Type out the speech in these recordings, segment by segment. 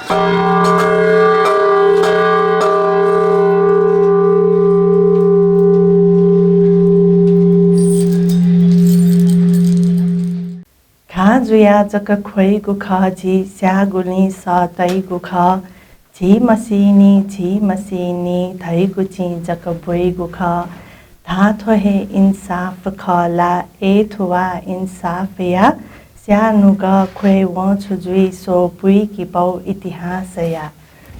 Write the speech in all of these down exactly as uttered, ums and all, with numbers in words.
खा जुयाः जक ख्वइगु खः, झी स्याःगुलिं सः तइगु खः। झी मसिनि, झी मसिनि धइगु चिं जक ब्वइगु खः। धाः थ्व हे इन्साफ खः ला? ए थुवा इन्साफया स्याः नुगः ख्वये वं छु जुइ, स्वः बुइके बौ इतिहासया।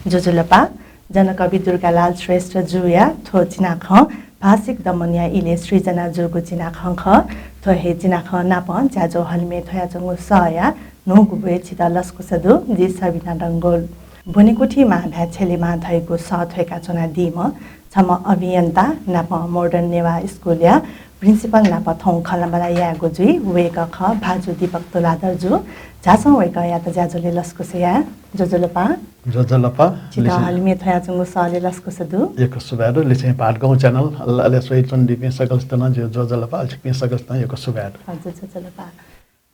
ज्वजलपा, जनकवि दुर्गालाल श्रेष्ठ जुया थ्व चिनाखँ भाषिक दमनया इलय् सृजना जूगु चिनाखँ खः। थ्व हे चिनाखँ नाप ज्याझ्वः हलिमय् थ्वयाच्वंगु सःया न्हूगु ब्वय् छितः लसकुस दु। जि सबिना डंगोल। ब्वनेकुथि मांभाय् छ्यलेमाः धइगु सः थ्वय्‌का च्वनादीम्ह छम्ह अभियन्ता नाप मोडर्न नेवाः स्कुलया प्रिन्सिपल नाप थौं खँल्हाबल्हा यायेगु जुइ। वय्‌कः खः भाजु दीपक तुलाधर जु। झासँ वय्‌कःयात ज्याझ्वलय् लसकुस याये। ज्वजलपा। ज्वजलपा। छितः लिसें हलिमय् थ्वयाच्वंगु सःलय् लसकुस दु। यक्व सुभाय् दु। लिसें भादगाउँ च्यानल अले, अले स्वयाच्वनादीपिं सकलसित नं जिगु ज्वजलपा, अले छिकपिं सकलसित नं यक्व सुभाय् दु। हजुर, ज्वजलपा।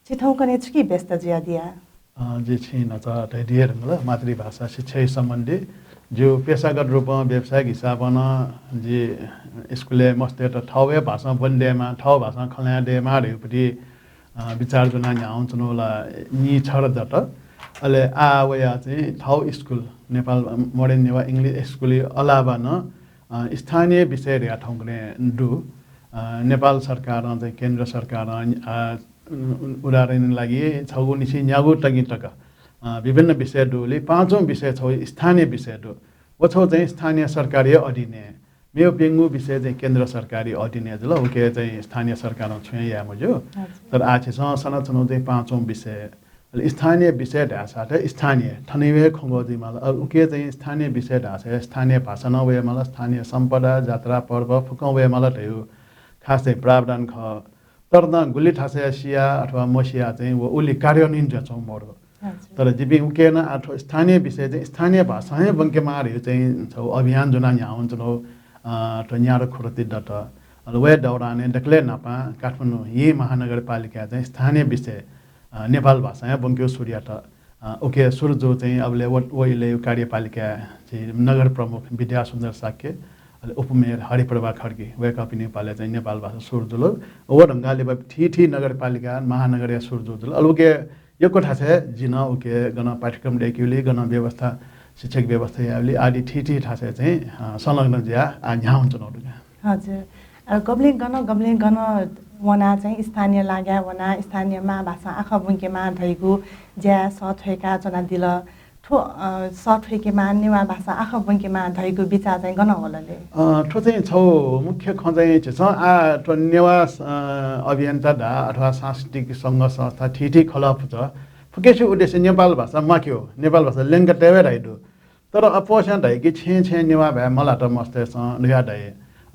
छि थौंकन्हय् छुकी व्यस्त जुयादिया? अँ, जि छिं न्हाचः धयादिया धुंकल, मातृभाषा शिक्षाया सम्बन्धी जिगु पेशागत रूपं व्यावसायिक हिसाबं नं जि स्कुलय् मस्तय्त थःगु हे भाषां ब्वने दयेमाः, थःगु भाषां खँ ल्हाये दयेमाः धइगुपट्टि, अ, विचार ज्वनाः न्ह्यावंच्वनागु ला नीछगू दत। अले आः वयाः चाहिँ थःगु स्कुल, नेपाल मोडर्न नेवाः English स्कुलया अलावा नं, अ, स्थानीय विषय धयाः थौंकन्हय् दु। अ, नेपाल सरकारं चाहिँ, केन्द्र सरकारं, अ, उदाहरणया लागि छगू निसें न्यागू तगिं तक, अ, विभिन्न विषय दुगुलिं पाँचौं विषय छगू स्थानीय विषय दु। व छगू चाहिँ स्थानीय सरकारया अधीनय्, मेगु प्यंगू विषय चाहिँ केन्द्र सरकारया अधीनय् जुल, उकी चाहिँ स्थानीय सरकारं छुं हे याये मज्यू। हजुर। तर आः छिसं सनाच्वनागु चाहिँ पाँचौं विषय। अले स्थानीय विषय धाःसा त स्थानीय, थनया हे खँग्वः जुइमाल। अले उकी चाहिँ स्थानीय विषय धाःसा स्थानीय भाषा नं वयेमाल, स्थानीय सम्पदा, जात्रा, पर्व फुक्कं वयेमाल धइगु खास चाहिँ प्रावधान खः। तर नं गुलि थासय् सियाः अथवा मसियाः चाहिँ व उलि कार्यान्वयन जुयाच्वंगु मदु। हजुर। तर जिपिं उकी नं आः थ्व स्थानीय विषय चाहिँ स्थानीय भाषां हे ब्वंकेमाः धइगु चाहिँ छगू अभियान ज्वनाः न्ह्यावंच्वनागु, अ, थ्व न्यादँ खुरति दत। अले वया दौरानय् दकलय् न्हापां काठमाडौं येँ महानगरपालिकाय् चाहिँ स्थानीय विषय, अ, नेपाल भाषां हे ब्वंकेगु सुरु यात। अ, उकी सुरु जूगु चाहिँ अबलय् व, व इलय् कार्यपालिकाय् चाहिँ नगर प्रमुख विद्यासुन्दर शाक्य, अले उपमेयर हरिप्रभा खड्गी, वय्‌कःपिनिगु पालय् चाहिँ नेपाल भाषा सुरु जुल। व धुंकाः लिपा थीथी नगरपालिका, महानगरय् सुरु जुल। अले उकी यक्व थासय् जिं नं उकी गन पाठ्यक्रम दय्‌केगुलिं, गन व्यवस्था, शिक्षक व्यवस्था यायेगुलिं आदि थीथी थासय् चाहिँ, अ, संलग्न जुयाः आः न्ह्यावंच्वनागु दु। हजुर। अ, गबलें गन, गबलें गन वनाः चाहिँ स्थानीय लागाय् वनाः स्थानीय मांभाषां आखः ब्वंकेमाः धइगु ज्याय् सः थ्वय्‌का च्वनादिल। थ्व, अ, सः थ्वय्‌केमाः, नेवाः भाषां आखः ब्वंकेमाः धइगु बिचाः चाहिँ गन वल ले? अ, थ्व चाहिँ छगू मुख्य खँ चाहिँ झीसं आः थ्व नेवाः, अ, अभियन्ता धाः अथवा सांस्कृतिक संघ संस्था थीथी खलः पुचः फुक्कसिया उद्देश्य नेपाल भाषा म्वाकेगु, नेपाल भाषा ल्यंका तयेगु हे धइगु दु। तर अप्वःस्यां धाइ कि छेँय् छेँय् नेवाः भाय् मल्हात मस्तय्‌सं धयाः धाइ।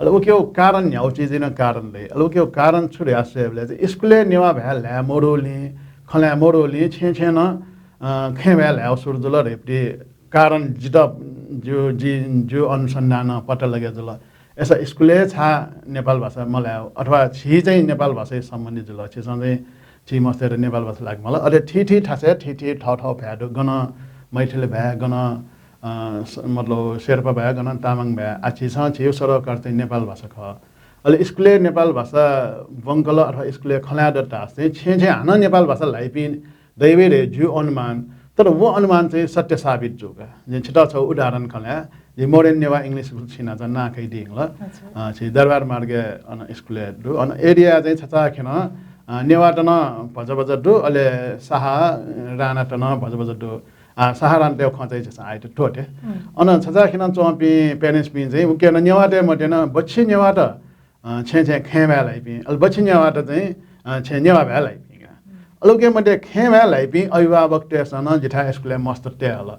अले उकिया कारण न्ह्यागु चिजया नं कारण दइ। अले उकिया कारण छु धयाः स्वयेबलय् चाहिँ स्कुलय् नेवाः भाय् ल्हाये मदुगुलिं, खँ ल्हाये मदुगुलिं छेँय् छेँय् नं, अ, खँय् भाय् ल्हायेगु सुरु जुल धइगुपट्टि कारण जितः जि, जि, जिगु अनुसन्धानं पत्ता लगे जुल। अय्‌सा स्कुलय् छाय् नेपाल भाषा मल्हायेगु अथवा छि चाहिँ नेपाल भाषाया सम्बन्धी जुल, छिसं चाहिँ छि मस्तय्‌त नेपाल भाषा ल्हाकेमाल। अले थीथी थासय् थीथी थःथः भाय् दु, गन मैथिली भाय्, गन, अ, स-, मतलब शेर्पा भाय्, गन तामाङ भाय्, आः झीसं झीगु सर्वकार चाहिँ नेपाल भाषा खः। अले स्कुलय् नेपाल भाषा ब्वंकल अथवा स्कुलय् खँ ल्हाये दत धाःसा चाहिँ छेँय् छेँय् हानं नेपाल भाषा ल्हाइपिं दइ वइ धइगु जिगु अनुमान। तर व अनुमान चाहिँ सत्य साबित जू का। जिं छितः छगू उदाहरण खँ ल्हाये, जि मोडर्न नेवाः English स्कुल छिं न्हाचः नां कयादी धुंकल। अच्छा। अ, छि दरबार मार्गय् अन स्कुलय् दु। अन area चाहिँ छचाःखेनं, अ, नेवाःत नं भचा भचा दु, अले साहा राणात नं भचा भचा दु। आ, साहा राणातय् खँ चाहिँ झीसं आःयात त्वःते। हम्म। अन छचाःखेनं च्वंपिं parents पिं चाहिँ उकी नं नेवाःतय् मध्ये नं बच्छि नेवाःत, अ, छेँय् छेँय् खँय् भाय् ल्हाइपिं, अले बच्छि नेवाःत चाहिँ, अ, छेँय् नेवाः भाय् ल्हाइपिं का। हम्म। अले उकी मध्ये खँय् भाय् ल्हाइपिं अभिभावकतय्‌सं नं जिथाय् स्कुलय् मस्त तये हल।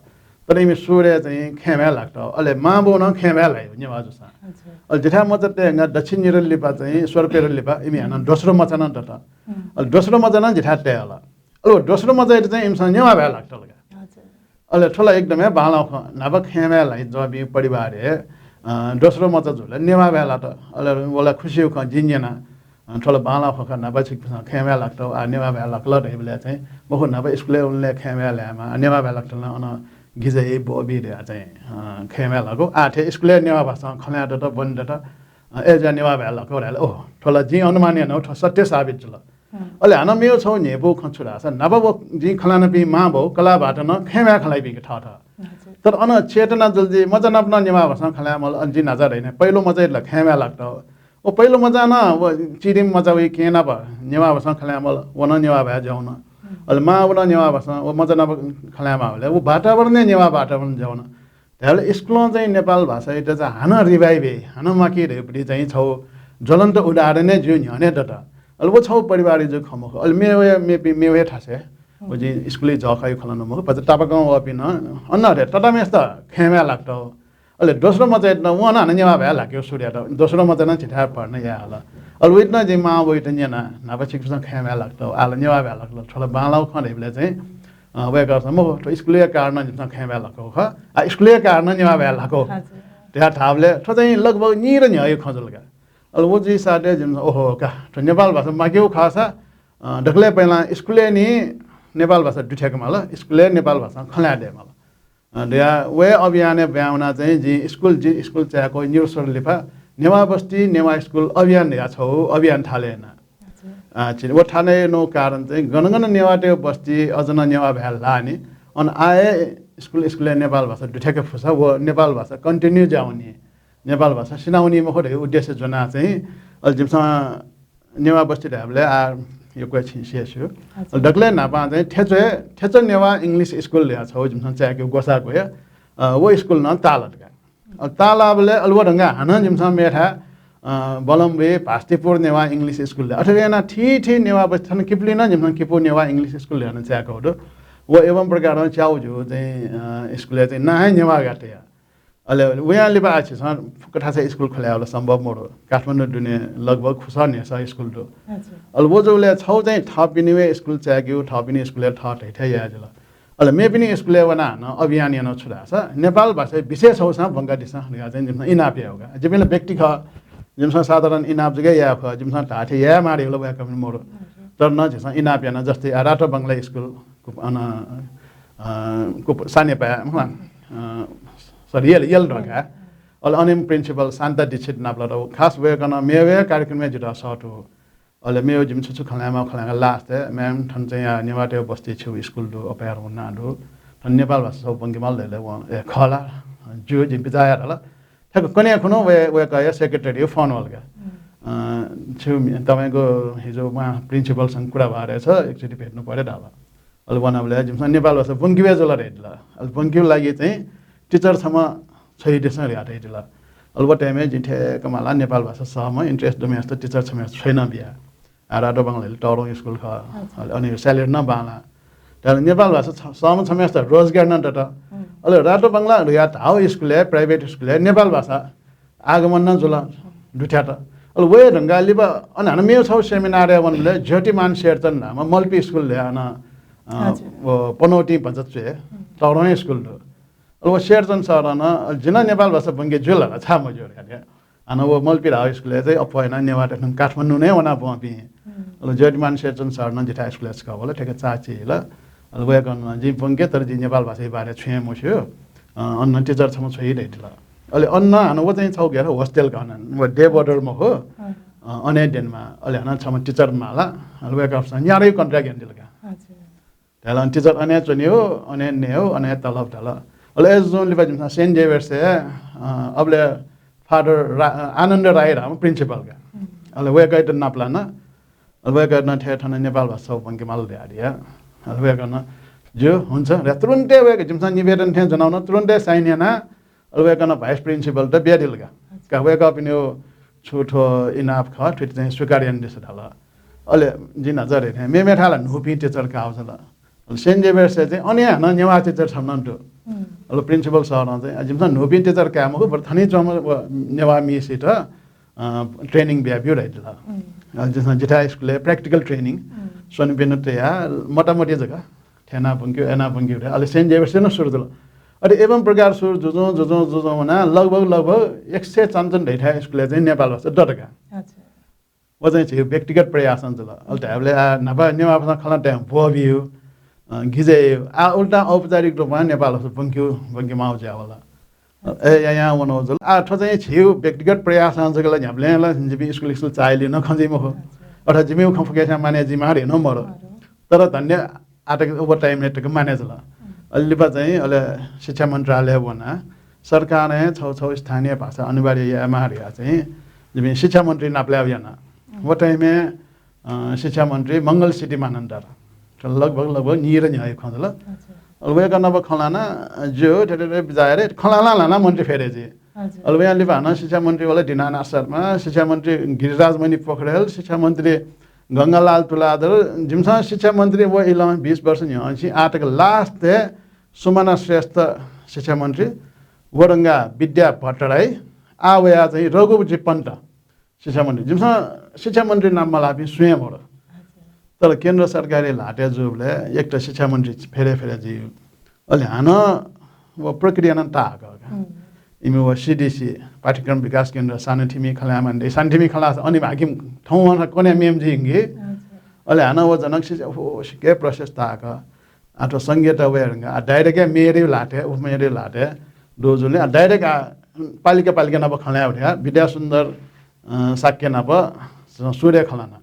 तर इमि सुरुइ चाहिँ खँय् भाय् ल्हाकत, अले मांबौं नं खँय् भाय् ल्हाइ नेवाः जूसां। अच्छा। अले जिथाय् मचा तये धुंकाः दच्छि निदँ लिपा चाहिँ, स्वरपेदँ लिपा इमि हानं दोस्रो मचा नं दत। हम्म। अले दोस्रो मचा नं जिथाय् तये हल। अले दोस्रो मचायात चाहिँ इमिसं नेवाः भाय् ल्हाकत का। हजुर। अले थ्व ला एकदम हे बांलाःगु खँ। न्हापा खँय् भाय् ल्हाइच्वंपिं परिवारय्, अ, दोस्रो मचा जूबलय् नेवाः भाय् ल्हात। अले व ला खुसिया खँ, जिं न्यना। अ, थ्व ला बांलाःगु खँ का, न्हापा छिकपिंसं खँय् भाय् ल्हाकत, आ, नेवाः भाय् ल्हाकल धइबलय् चाहिँ, मखु, न्हापा स्कुलय् वनेबलय् खँय् भाय् ल्हायेमाः, आ, नेवाः भाय् ल्हाकत ला अन गिजय् ब्वःबी धयाः चाहिँ, अ, खँय् म्वाये लाकू। आः थथे स्कुलय् नेवाः भाषां खँ ल्हाये दत, ब्वने दत, अ, अय्‌जुयाः नेवाः भाय् लाकू धाल। ओहो, थ्व ला जिं अनुमान यानागु, थ्व सत्य साबित जुल। अले हानं मेगु छगू न्ह्यइपु खँ छु धाःसा, न्हापा व जिं खँ ल्हानापिं मांबौ कलाःबात नं खँय् म्वाये खँ ल्हाइपिं का थःथः। तर अन चेतना जुल, जि मचा नाप नं नेवाः भाषां खँ ल्हाये माल। अले जिं न्हाचः धयाथें पहिलो मचायात ला खँय् म्वाये लाकत। व पहिलो मचां नं व चिधिम्ह मचा वइ, केहेँ नाप नेवाः भाषां खँ ल्हाये माल, व नं नेवाः भाय् ज्याउन। अले मांबौ नं नेवाः भाषां व मचा नाप खँ ल्हाये माःबलय् व वातावरण हे नेवाः वातावरण ज्याउन। धायेबलय् स्कुलं चाहिँ नेपाल भाषायात चाहिँ हानं revive याइ, हानं म्वाकी धइगुपट्टि चाहिँ छगू ज्वलन्त उदाहरण हे जिगु न्ह्यःने दत। अले व छगू परिवारया जक खँ मखु। अले मेगु हे, मेपिं, मेगु हे थासय्, व जिं स्कुलय् जःखःया खँ ल्हानागु मखु, भचा तापाकं वःपिं नं अन हे तताम्हेसित खँय् म्वाये लाकत। अले दोस्रो मचायात नं वं नं हानं नेवाः भाय् ल्हाकेगु सुरु यात। दोस्रो मचां नं झीथाय् भर्ना याये हल। अले वइत नं जिं मांबौयात न्यना, न्हापा छिकपिन्सं खँय् म्वाये लाकत, आः ला नेवाः भाय् लाकत, थ्व ला बांलाःगु खँ धइबलय् चाहिँ, अ, वय्‌कःपिन्सं मखु, थ्व स्कुलया कारणं जिमिसं खँय् म्वाये लाकू खः, आः स्कुलया कारणं नेवाः भाय् लाकू धयाः धाःबलय् थ्व चाहिँ लगभग नीदँ न्ह्यःया खँ जुल का। अले व जुइसाथं जिमिसं, ओहो का, थ्व नेपाल भाषा म्वाकेगु खःसा, अ, दकलय् पहिलां स्कुलय् निं नेपाल भाषा दुथ्याके माल, स्कुलय् नेपाल भाषां खँ ल्हाये दयेमाल। अ, धयाः व हे अभियानय् ब्वाँय् वनाः चाहिँ जिं स्कुल, जिं स्कुल चायेकूगु निगू सर लिपा नेवाः बस्ती, नेवाः स्कुल अभियान धयाः छगू अभियान थाले याना। अ, छि-, व थाले यानागु कारण चाहिँ गन गन नेवाःतय् बस्ती, अझ नं नेवाः भाय् लाःनि। अन आः हे स्कुल, स्कुलय् नेपाल भाषा दुथ्याके फुसा व नेपाल भाषा continue ज्यावनी, नेपाल भाषा सिनावनी मखु धइगु उद्देश्य ज्वनाः चाहिँ अले जिमिसं नेवाः बस्ती धायेबलय् आः यक्व हे छिं स्यू। अले दकलय् न्हापां चाहिँ थेचो, थेचो नेवाः English स्कुल धयाः छगू जिमिसं चायेकेगु ग्वसाः ग्वया, अ, व स्कुल नं ताल का। अले तालाबलय् अले व धंकाः हानं जिमिसं मेथाय्, अ, बलम्बी भास्तिपुर नेवाः English स्कुल धयाः। अथे यानाः थीथी नेवाः बस्ती थन किपुलिइ नं जिमिसं किपु नेवाः English स्कुल धयाः नं चायेकूगु दु। व एवं प्रकारं च्याउ ज्यू चाहिँ, अ, स्कुलय् चाहिँ नां हे नेवाः धकाः तया। अले वयां लिपा आः झीसं फुक्क थासय् स्कुल खोले यायेगु ला सम्भव मदु। काठमाडौं दुने लगभग खुसः न्हय्‌सः स्कुल दु। अले व जूबलय् छगू चाहिँ थःपिनि हे स्कुल चायेकेगु, थःपिनि स्कुलय् थः धइथें याये जुल। अले मेपिनि स्कुलय् वनाः हानं अभियान यानागु छु धाःसा, नेपाल भाषाय् विषय छगू सां ब्वंकादिसँ धकाः चाहिँ जिमिसं इनाप यायेगु का। जिपिं ला व्यक्ति खः, जिमिसं साधारण इनाप जक याये खः, जिमिसं धाःथें यायेमाः धइगु ला वय्‌कःपिनि मदु। तर नं झीसं इनाप याना, जस्तै आः रातो बंगला स्कुल, कुप-, अन, अ, कुप-, सानेपाय्, मखु ला, अ, sorry, यल, यल ध्वाखाय्। अले अन principal शान्ता दीक्षित नाप ला त, खास वय्‌कलं मेगु हे कार्यक्रमय् जितः सःतू। अले मेगु जिमि छु छु खँ ल्हायेमाः खँ ल्हायेकाः last-य्, "म्याम, थन चाहिँ या नेवाःतय् बस्ती छिगु स्कुल दु, अपाय्‌धंगु नां दु। थन नेपाल भाषा छगू ब्वंकेमाल" धायेबलय् वं, "ए, खः ला?" ज्यू, जिं बिचाः यात ला। ठ्याक्क कन्हय् खुन्हु वय्-, वय्‌कःया secretary-या फोन वल का। अ, "छु, तपाईँको हिजो उहाँ principal-सँग कुराबारे छ, एकचोटि भेट्नु पर्‍यो" धाल। अले वनाबलय् जिमिसं नेपाल भाषा ब्वंकेबे जुल धयादिल। अले ब्वंकेगु लागि चाहिँ teacher छम्ह छ्वयादिसँ धयादिल। अले व time-य् जिं ठ्याक्क माला नेपाल भाषा सहम्ह, interest दुम्हेसित teacher छम्हेसित छ्वया नं बिया। आः रातो बंगला ला तःधंगु स्कुल खः। अले अन salary नं बांलाः। तर नेपाल भाषा छ-, सहम्ह छम्हेसित रोजगार नं दत। अले रातो बंगला धयागु स्कुलय्, private स्कुलय् नेपाल भाषा आगमन नं जुल दुथ्यात। अले वये धुंकाः लिपा अन हानं मेगु छगू seminar-य् वनेबलय् ज्योतिमान शेरचन धाःम्ह मल्पी स्कुल धयागु अन, अ, व पनौतीं भचा च्वय् तःधंगु स्कुल दु। अले व शेरचन सरं नं, "अले जि नं नेपाल भाषा ब्वंके जुइ ला, छाय् मज्यू?" धकाः। हानं व मल्पी धाःगु स्कुलय् चाहिँ अप्वः यानाः नेवाःत थन काठमाडौं नं वनाः ब्वंपिं। अले ज्योतिमान शेरचन सर नं जिथाय् स्कुलय् छकः वल, ठ्याक्क चाःहिल। अले वय्‌कलं नं, "जिं ब्वंके, तर जिं नेपाल भाषाया बारे छुं हे मस्यू। अ, अन teacher छम्ह छ्वइ" धयादिल। अले अन नं हानं व चाहिँ छगू गथे hostel का अन, व day boarder मखु। अ, अन हे द्यनेमाः। अले हानं छम्ह teacher माला। अले वय्‌कःपिन्सं न्यादँया contract यानादिल का। धायेबलय् अन teacher अन हे च्वनेगु, अन हे नयेगु, अन हे तलब दल। अले अय्‌जूगुलिं लिपा जिमिसं Saint Xavier's-य्, अ, अबलय् Father रा-, आनन्द राई धाःम्ह principal का। अले वय्‌कःयात नापलाना। अले वय्‌कःयात नं थथे थन नेपाल भाषा छगू ब्वंकेमाल धयादिया। अले वय्‌कलं, "ज्यू, हुन्छ" धयाः तुरुन्तय् वय्‌कः, जिमिसं निवेदन थें ज्वनावन, तुरुन्तय् sign यानाः अले वय्‌कलं vice principal-त बियादिल का। का वय्‌कःपिनिगु छु थ्व इनाप खः, थुइत चाहिँ स्वीकार यानादिसँ धाल। अले जिं न्हाचः धयाथें मेमेथाय् ला न्हूपिं teacher काः जुल। अले Saint Xavier's-य् चाहिँ अन हे हानं नेवाः teacher छम्ह नं दु। अले principal सरं चाहिँ, "अ, जिमिसं न्हूपिं teacher काये मखु, बरु थन च्वंम्ह व नेवाः miss-यात, अ, training बियाब्यु" धयादिल। अले जिमिसं जिथाय् स्कुलय् practical training स्वन्हुपिन्त तयाः मोटामोटी जक थथे याना ब्वंकेगु, याना ब्वंकेगु धयाः अले Saint Xavier's-य् नं सुरु जुल। अले एवं प्रकार सुरु जुजुं, जुजुं, जुजुं वनाः लगभग, लगभग एक सय चानचुन धइथाय् स्कुलय् चाहिँ नेपाल भाषा दत का। व चाहिँ झीगु व्यक्तिगत प्रयासं जुल। अले धायेबलय् आः न्हापा नेवाः भाषां खँ ल्हानातय् ब्वःबिउ। अ, गिजय् याइ। आ, उल्टा औपचारिक रूपमा नेपाल भाषा ब्वंके, ब्वंके माउ जुयावल। अ, ए, या, या, वनो जुल। आ, थ्व चाहिँ झीगु व्यक्तिगत प्रयासं जक ला न्ह्याबलें ला जिपिं स्कुल, स्कुल चाःहिली नं खँ जुइ मखु। अथवा जिपिं खँ फुकेस्यां माने जुइमाः धइगु नं मरु। तर धन्य आः तक व time-य् तक माने जुल। अले लिपा चाहिँ अले शिक्षा मन्त्रालय वना सरकारं छौ, छौ स्थानीय भाषा अनिवार्य यायेमाः धयाः चाहिँ जिपिं शिक्षा मन्त्री नापलाये याना। व time-य्, अ, शिक्षा मन्त्री मंगल सिद्धि मानन्धर। लगभग, लगभग नीर न्ह्यः खँ जुल। अले वय्कः नाप खँ ल्हाना, ज्यू, थथे, थथे बिचाः याये, खँ ल्हाना, ल्हाना मन्त्री फेरे जुइ। अले वयां लिपा हानं शिक्षा मन्त्री वल दीनानाथ शर्मा, शिक्षा मन्त्री गिरिराजमणि पोखरेल, शिक्षा मन्त्री गंगालाल तुलाधर, जिमिसं शिक्षा मन्त्री व इलं बीस वर्ष न्ह्यः छिं आः तक last-य् सुमना श्रेष्ठ शिक्षा मन्त्री, व धुंकाः विद्या भट्टराई, आः वया चाहिँ रघुजी पन्त शिक्षा मन्त्री। जिमिसं शिक्षा मन्त्री नाप मल्हाःपिं सुं हे मरु। तर केन्द्र सरकारी ल्हातय् जूबलय् एक त शिक्षा मन्त्री फेरे फेरे जुइ। अले हानं व प्रक्रिया नं ताःहाकः का। इमि व CDC, पाठ्यक्रम विकास केन्द्र, सानोथिमि खँ ल्हायेमाः नि दइ। सानोथिमि खँ ल्हाःसा अन हाकिम थौं वनाः कन्हय् मेम्ह जुइ धुंकी। अले हानं व जनक सिक्क, व सिक्क process ताःहाकः। आः थ्व संघीयता वये धुंकाः, आः direct हे मेयरया ल्हातय्, उपमेयरया ल्हातय् दु जुलिं, आः direct आः पालिका, पालिका नाप खँ ल्हाये धुंकाः विद्यासुन्दर, अ, शाक्य नाप सुरय् खँ ल्हाना।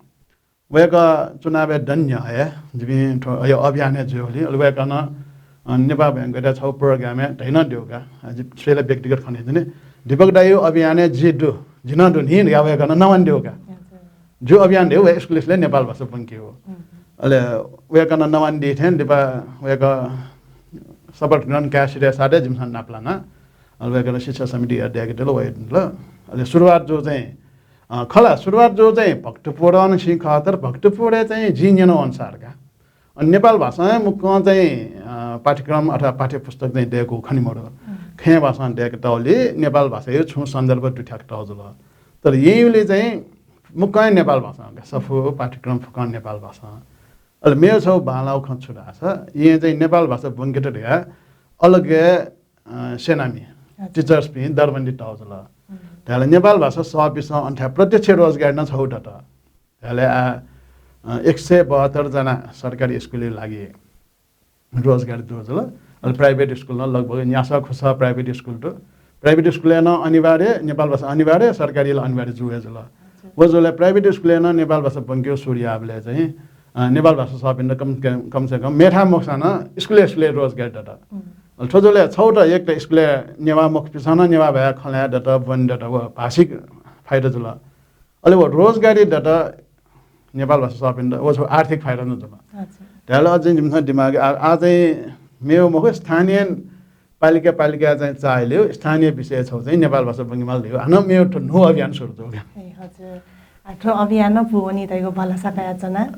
वय्कः चुनावय् दनि न्ह्यः हे जिपिं थ्व अय् अभियानय् जुयावली। अले वय्कलं, अ, नेपाल बैंकया छौ program-य् धयानं दय्कूगु का। अ, जि स्वयां ला व्यक्तिगत खँ नं जुइ नि। दीपक दाइया अभियानय् जि दु, जि नं दु नि धकाः वय्कलं नवानादीगु का। ज्यू अभियान धयागु व स्कुल स्कुलय् नेपाल भाषा ब्वंकेगु। अले वय्कलं नवानादी थें लिपा वय्कः शपथ ग्रहण काये सिधय् साथय् जिमिसं नापलाना। अले वय्कलं शिक्षा समितिया अध्यक्ष जुल, वयादिल। अले सुरुवात जूगु चाहिँ अ, खः ला, सुरुवात जूगु चाहिँ भक्तपुरंनिसें खः, तर भक्तपुरय् चाहिँ जिं न्यनागु अनुसार का। अ, नेपाल भाषां मुक्कं चाहिँ, अ, पाठ्यक्रम अथवा पाठ्यपुस्तक चाहिँ दय्कूगु खने मदु। खय् भाषां दय्कातःगुलिं नेपाल भाषाया छुं सन्दर्भ दुथ्याकातःगु जुल। तर येँयागुलिं चाहिँ मुक्कं नेपाल भाषां का, सफू पाठ्यक्रम फुक्कं नेपाल भाषां। अले मेगु छगू बांलाःगु खँ छु धाःसा, येँय् चाहिँ नेपाल भाषा ब्वंकेत धयाः अलग अ, सेनामि, teachers-पिं दरबन्दी तःगु जुल। धायेबलय् नेपाल भाषा सःपिन्सं अन थाय् प्रत्यक्ष रोजगारी नं छगू दत। धायेबलय् आः, अ, एक सय बहत्तर जना सरकारी स्कुलया लागि रोजगारी दुगु जुल। अले private स्कुल नं लगभग न्यासः खुसः private स्कुल दु। Private स्कुलय् नं अनिवार्य, नेपाल भाषा अनिवार्य, सरकारीया ला अनिवार्य जू हे जुल। व जुल private स्कुलय् नं नेपाल भाषा ब्वंकेगु सुरु याःबलय् चाहिँ, अ, नेपाल भाषा सःपिन्त कम, कम से कम मेथाय् मखुसां नं स्कुलय्, स्कुलय् रोजगारी दत। अले थ्व जुल, छगू त एक त स्कुलय् नेवाः मखुपिन्सं नं नेवाः भाय् खँ ल्हाये दत, ब्वने दत, व भाषिक फाइदा जुल। अले व रोजगारी दत नेपाल भाषा सःपिन्त, व छगू आर्थिक फाइदा नं जुल। धायेबलय् अझ जिमिसं दिमाग आ-, आः चाहिँ मेगु मखु, स्थानीय पालिका, पालिका चाहिँ चाःहिली, स्थानीय विषय छगू चाहिँ नेपाल भाषा ब्वंकेमाल धयागु हानं मेगु थ्व न्हू अभियान सुरु जुल। ए, हजुर। आ, थ्व अभियान नं पूवनी धइगु भलसा कयाच्वना।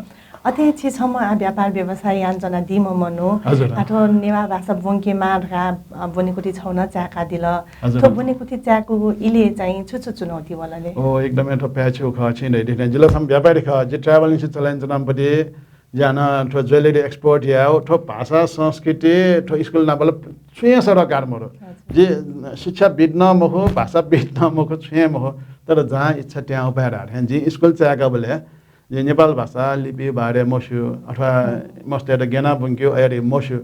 अथे छि छम्ह आः व्यापार व्यवसाय यानाच्वनादीम्ह मनू। हजुर। आ, थ्व नेवाः भाषा ब्वंकेमाः धकाः, अ, ब्वनेकुथि छगू नं चाय्कादिल। हजुर, थ्व हजुर। ब्वनेकुथि चाय्कूगु इलय् चाहिँ छु छु चुनौती वल ले? ओ, एकदमै थ्व पाय्छि खः, छिं धयादी थें। जि ला छम्ह व्यापारी खः, जि travel agency चले यानाच्वनाम्ह पति ज्यानं थ्व jewellery export यायेगु, थ्व भाषा संस्कृति, थ्व स्कुल नाप ला छुं हे सरोकार मरु। अच्छा। जि शिक्षाविद् नं मखु, भाषाविद् नं मखु, छुं हे मखु। तर जहाँ इच्छा त्यां उपाय धाःथें जिं स्कुल चाय्काबलय् जिं नेपाल भाषा लिपि बारे मस्यू अथवा मस्तय्त गय् याना ब्वंकेगु अय् मस्यू।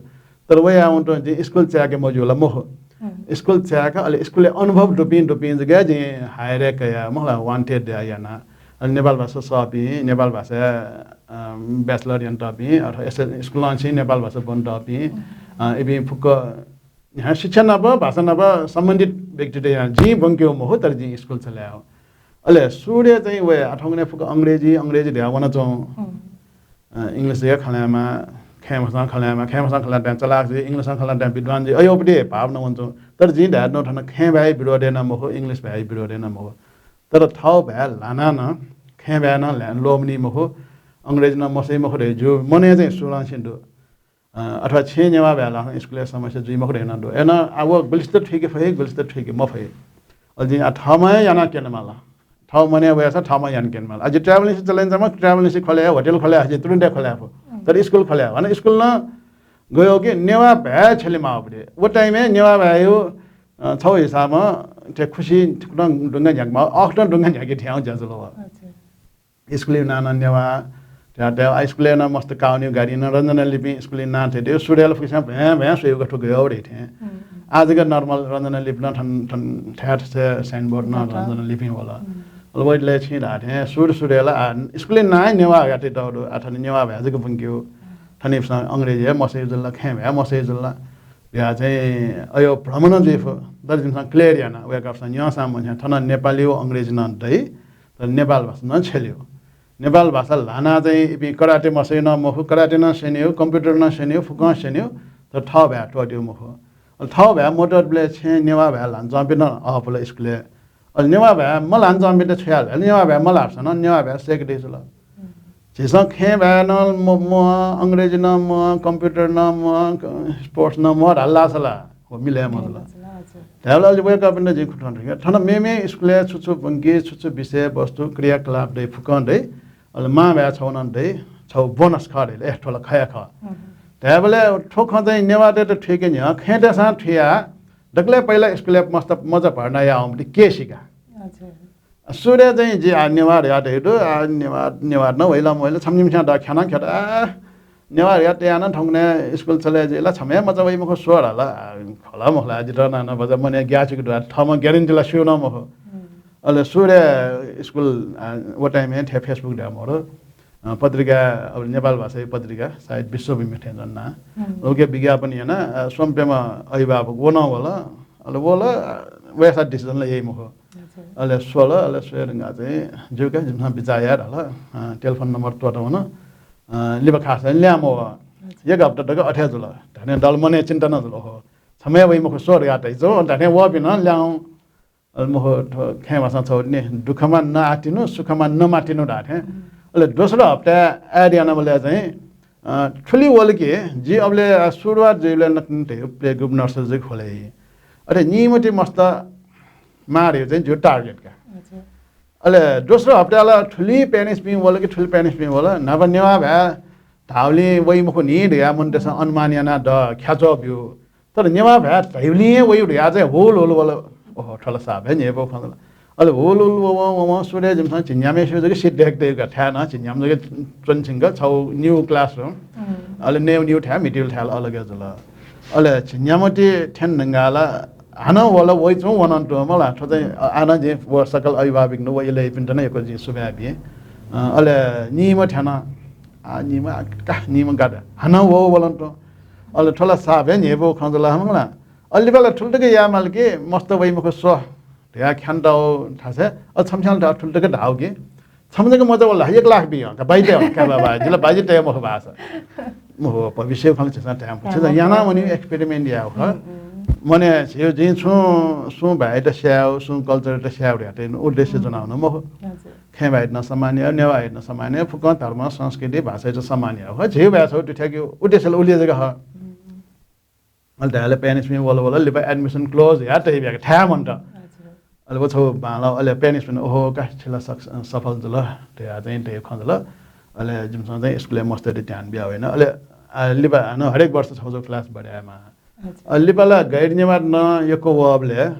तर वयावं तुं जिं स्कुल चाय्के मज्यू ला मखु। हम्म। स्कुल चाय्का, अले स्कुलय् अनुभव दुपिं दुपिं जक जिं hire कया, मखु ला, wanted या याना। अले नेपाल भाषा सःपिं, नेपाल भाषा, अ, bachelor यानातःपिं, अथवा एस-, स्कुलंनिसें नेपाल भाषा ब्वनातःपिं, अ, इपिं फुक्क न्ह्याः शिक्षा नाप, भाषा नाप सम्बन्धित व्यक्तित याना। जिं ब्वंकेगु मखु, तर जिं स्कुल चले यायेगु। अले सुरुइ चाहिँ वये, आ, थौंकन्हय् फुक्क अंग्रेजी, अंग्रेजी धयाः वनाच्वं। हम्म। अ, English हे खँ ल्हायेमाः, खय् भाषां खँ ल्हायेमाः, खय् भाषां खँ ल्हानाः चलाख जुइ, English-ं खँ ल्हानाः विद्वान जुइ, अय् पति हे भाव नं वनाच्वं। तर जिं धायेधुन थन खय् भाय् विरोधय् नं मखु, English भाय् विरोधय् नं मखु। तर थःगु भाय् ल्हानाः नं, खय् भाय् नं ल्हा-, ल्वःमनी मखु, अंग्रेजी नं मसइ मखु धइगु जिगु मनय् चाहिँ सुरुंनिसें दु। अ, अथवा छेँय् नेवाः भाय् ल्हाःसां स्कुलय् समस्या जुइ मखु धइगु नं दु। अय्नं आ व गुलिसित थुइके फइ, गुलिसित थुइके मफइ। अले जिं आ थःम्हं हे याना क्यनेमाल। थःगु मनय् वयाः थःम्हं याना क्यनेमाल। आ जि travel agency चले यानाच्वनाम्ह, travel agency खोले याये, होटल खोले याये, जि तुरुन्त हे खोले याये फु। तर स्कुल खोले याये फु। हानं स्कुल नं गय् कि नेवाः भाय् छ्यलेमाःगु पति। व time-य् नेवाः भाय्‌या, अ, छगू हिसाबं थ्व खुसि थुकथं दुंका न्ह्याकेमाः, अःखतं दुंका न्ह्याके थें ज्या जुल व। अच्छा। स्कुलय् नां नं नेवाः, त्या त्या स्कुलय् नं मस्त काउन्यु गाडी नं रञ्जना लिपिं स्कुलय् नां थें दे सुरेल फुक्कसिनं भ्यां भ्यां स्वयेगु थुगु हो रे थें। हम्म। आजका नर्मल रञ्जना लिपिं नं थन थन थाय् थ्व साइनबोर्ड नं रञ्जना लिपिं वल। हम्म। अले वइतले छिं धाःथें सुर सुरेल आ स्कुलय् नां नेवाः याते दौ दु आ थन नेवाः भाय् जक बुंक्यु। थनिपिसं अंग्रेजी हे मसय् जुल, खँय् भाय् मसय् जुल। या चाहिँ अयो भ्रम नं जुइ फु। तर जिमिसं clear याना वय्कःपिसं न्यंसां मन्यं थन नेपाली व अंग्रेजी नं दइ, तर नेपाल भाषा नं छ्यल्यु। नेपाल भाषा ल्हाना चाहिँ इपिं कराटे मसय् नं मखु, कराटे नं स्यन्यु, computer नं स्यन्यु, फुक्कं स्यन्यु, तर थः भाय् त्वःत्यु मखु। अले थः भाय् मत्वःतबलय् छेँ नेवाः भाय् ल्हानाच्वंपिं नं अःपुल स्कुलय्। अले नेवाः भाय् मल्हानाच्वंपिन्त छु याल धाःसा नेवाः भाय् मल्हाःपिसं नं नेवाः भाय् सय्के दइ जुल। झीसं खँय् भाय् नं म-, म्वाः, अंग्रेजी नं म्वाः, computer नं म्वाः, क-, sports नं म्वाः धाल धाःसा ला व मिले मजुल। मिले मजुल, हजुर। धायेबलय् अले वय्कःपिन्त जिं खुतुं धुंके। थन मेमे स्कुलय् छु छु बुंकी, छु छु विषय वस्तु, क्रियाकलाप दइ, फुक्कं दइ। अले मां भाय् छौ नं दइ, छौ bonus खः धइले, ए, थ्व ला खया खः। हम्म। धायेबलय् थ्व खँ चाहिँ नेवाःतय्त थुइके न्ह्यः खँय्‌तय्सं थुया दकलय् पहिला स्कुलय् मस्त मचा भर्ना याःम्ह दि केसिका। अच्छा। सुरय् चाहिँ जि आ नेवाः धया धइ दु, आ नेवाः, नेवाः नं वइला मवइला, छम्ह निम्हस्यां द ख्यानां ख्यात, आ, नेवाः धया तयानं थौंकन्हय् स्कुल चले जुइ ला, छम्ह हे मचा वइ मखु स्व धाल, आ, खला मखु ला, जितः नाना बजा मनय् ग्याःचिक दु, आ, थःम्हं guarantee ला स्यू नं मखु। हम्म। अले सुरय् स्कुल, आ, व time-य् थ्व Facebook धया मरु। अ, पत्रिका, अब नेपाल भाषाया पत्रिका, सायद विश्वभूमि थें जन्ना। हम्म। उके विज्ञापन याना, अ, स्वम्पेमा अभिभावक व नं वल, अले वल, अ, वय्सा decision ला याइ मखु। अच्छा। अले स्वल, अले स्वये धुंका चाहिँ, ज्यू का, जिमिसं बिचाः याये धाल, अ, telephone number त्वःता वन, अ, लिपा खास ल्याहां मवः। अच्छा। एक हप्ता तक अथे जुल। धाने दल मनय् चिन्ता नं जुल, ओहो, छम्ह हे वइ मखु स्व धया तइ जो, धाने वःपिं नं ल्याहां अले मखु, थ्व खँय् भाषां छौ नि, दुःखमा नआतिनु, सुखमा नमातिनु धाःथें। हम्म। अले दोस्रो हप्ताय् add यानाबलय् चाहिँ, अ, थुलि वल कि, जि अबलय्, अ, सुरुवात जुइबलय् नकतिनि playgroup nursery जक ख्वले। अथे निम्ह ति मस्त माः धइगु चाहिँ जिगु target का। अच्छा। अले दोस्रो हप्ताय् ला थुलि parents-पिं वल कि थुलि parents-पिं वल, न्हापा नेवाः भाय् धाःबलय् वइ मखु नि धयाः मनूतय्सं अनुमान यानाः द ख्याच्वः ब्यू। तर नेवाः भाय् धाःबलय् हे वइ धयाः चाहिँ हुल हुल वल। ओहो, थ्व ला साप हे न्ह्यइपुगु खँ जुल। अले हुल हुल ववं ववं सुरय् जिमिसं झिंन्याम्हय्सिगु जक seat दय्के दय्का, थाय् नं झिंन्याम्ह जक च्वने छिंक छौ new classroom। हम्म। अले नयेगु new थाय्, म्हितेगु थाय् ला अलग हे जुल। अले झिंन्याम्ह ति थ्यने धुंकाः ला हानं वल, वइच्वं वनं तुं मला। थ्व चाहिँ, अ, आः नं जिं व सकल अभिभावकपिन्त व इलय्‌पिन्त नं यक्व जिं सुभाय् बी। अ, अले निम्ह थ्यन, आ, निम्ह, आ, का, निम्ह गात। हानं व वलं तुं। अले थ्व ला साप हे न्ह्यइपुगु खँ जुल हं मला। अले लिपा ला थुलि तक याये माल कि मस्त वइ मखु स्व धयाः ख्यानातःगु थासय्, अ, छम्हस्यां ला थुलि तक धाःगु कि छम्ह जक मचा वल ला, एक लाख बी हं, का बाजि तये हं, का बाबा, जि ला बाजि तये मखु भाःसा। मखु, भविष्यय् खँ ला झीसं धाये मखु। धाये मखु। झीसं यानाः वनेगु experiment यायेगु खः। हम्म, हम्म। मने झीगु जिं छुं, सुं भाय्‌यात स्यायेगु, सुं culture-यात स्यायेगु धयाः उद्देश्य ज्वनाः वन मखु। हजुर। खँय् भाय्‌यात नं सम्मान यायेगु, नेवाःयात नं सम्मान यायेगु, फुक्कं धर्म, संस्कृति, भाषायात सम्मान यायेगु खः। झीगु भाय् छगू दुथ्याकेगु उद्देश्य ला उलि जक खः। हम्म। अले धायेबलय् parents-पिं वल वल, लिपा admission close याः तइ ब्याक थाय् मन्त। अच्छा। अले व छगू बांलाः, अले parents-पिं, ओहो, का, छि ला सक-, सफल जुल धयाः चाहिँ धइगु खँ जुल। अले जिमिसं चाहिँ स्कुलय् मस्तय्‌त ध्यान बिया वइन। अले, आ, लिपा हानं हरेक वर्ष छगू छगू class बढे यायेमाः। अच्छा। अले लिपा ला गैर नेवाःत नं यक्व वःबलय्, अ,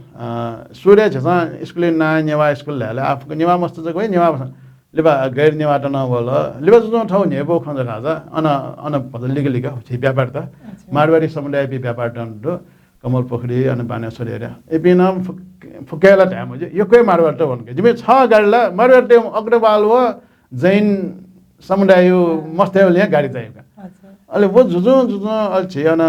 सुरुइ झीसं स्कुलय् नां नेवाः स्कुल धायेबलय् आः फुक्क नेवाः मस्त जक वइ, नेवाः लिपा गैर नेवाःत नं वल। लिपा जुजुं थौं न्ह्यइपुगु खँ जुल धाःसा अन, अन भचा लिक्क लिक्क झी व्यापारीत, अच्छा। मारवाडी समुदायपिं व्यापारीत नं दु, कमलपोखरी, अन बानेश्वर area। इपिं नं फुक-, फुक्कय् ला धाये मज्यू, यक्व हे मारवाडीत वन का। जिमि छगू गाडी ला मारवाडीतय् अग्रवाल व जैन समुदाय मस्तय्‌बलय् गाडी चाहियो का। अच्छा। अले व जुजुं, जुजुं अले झी अन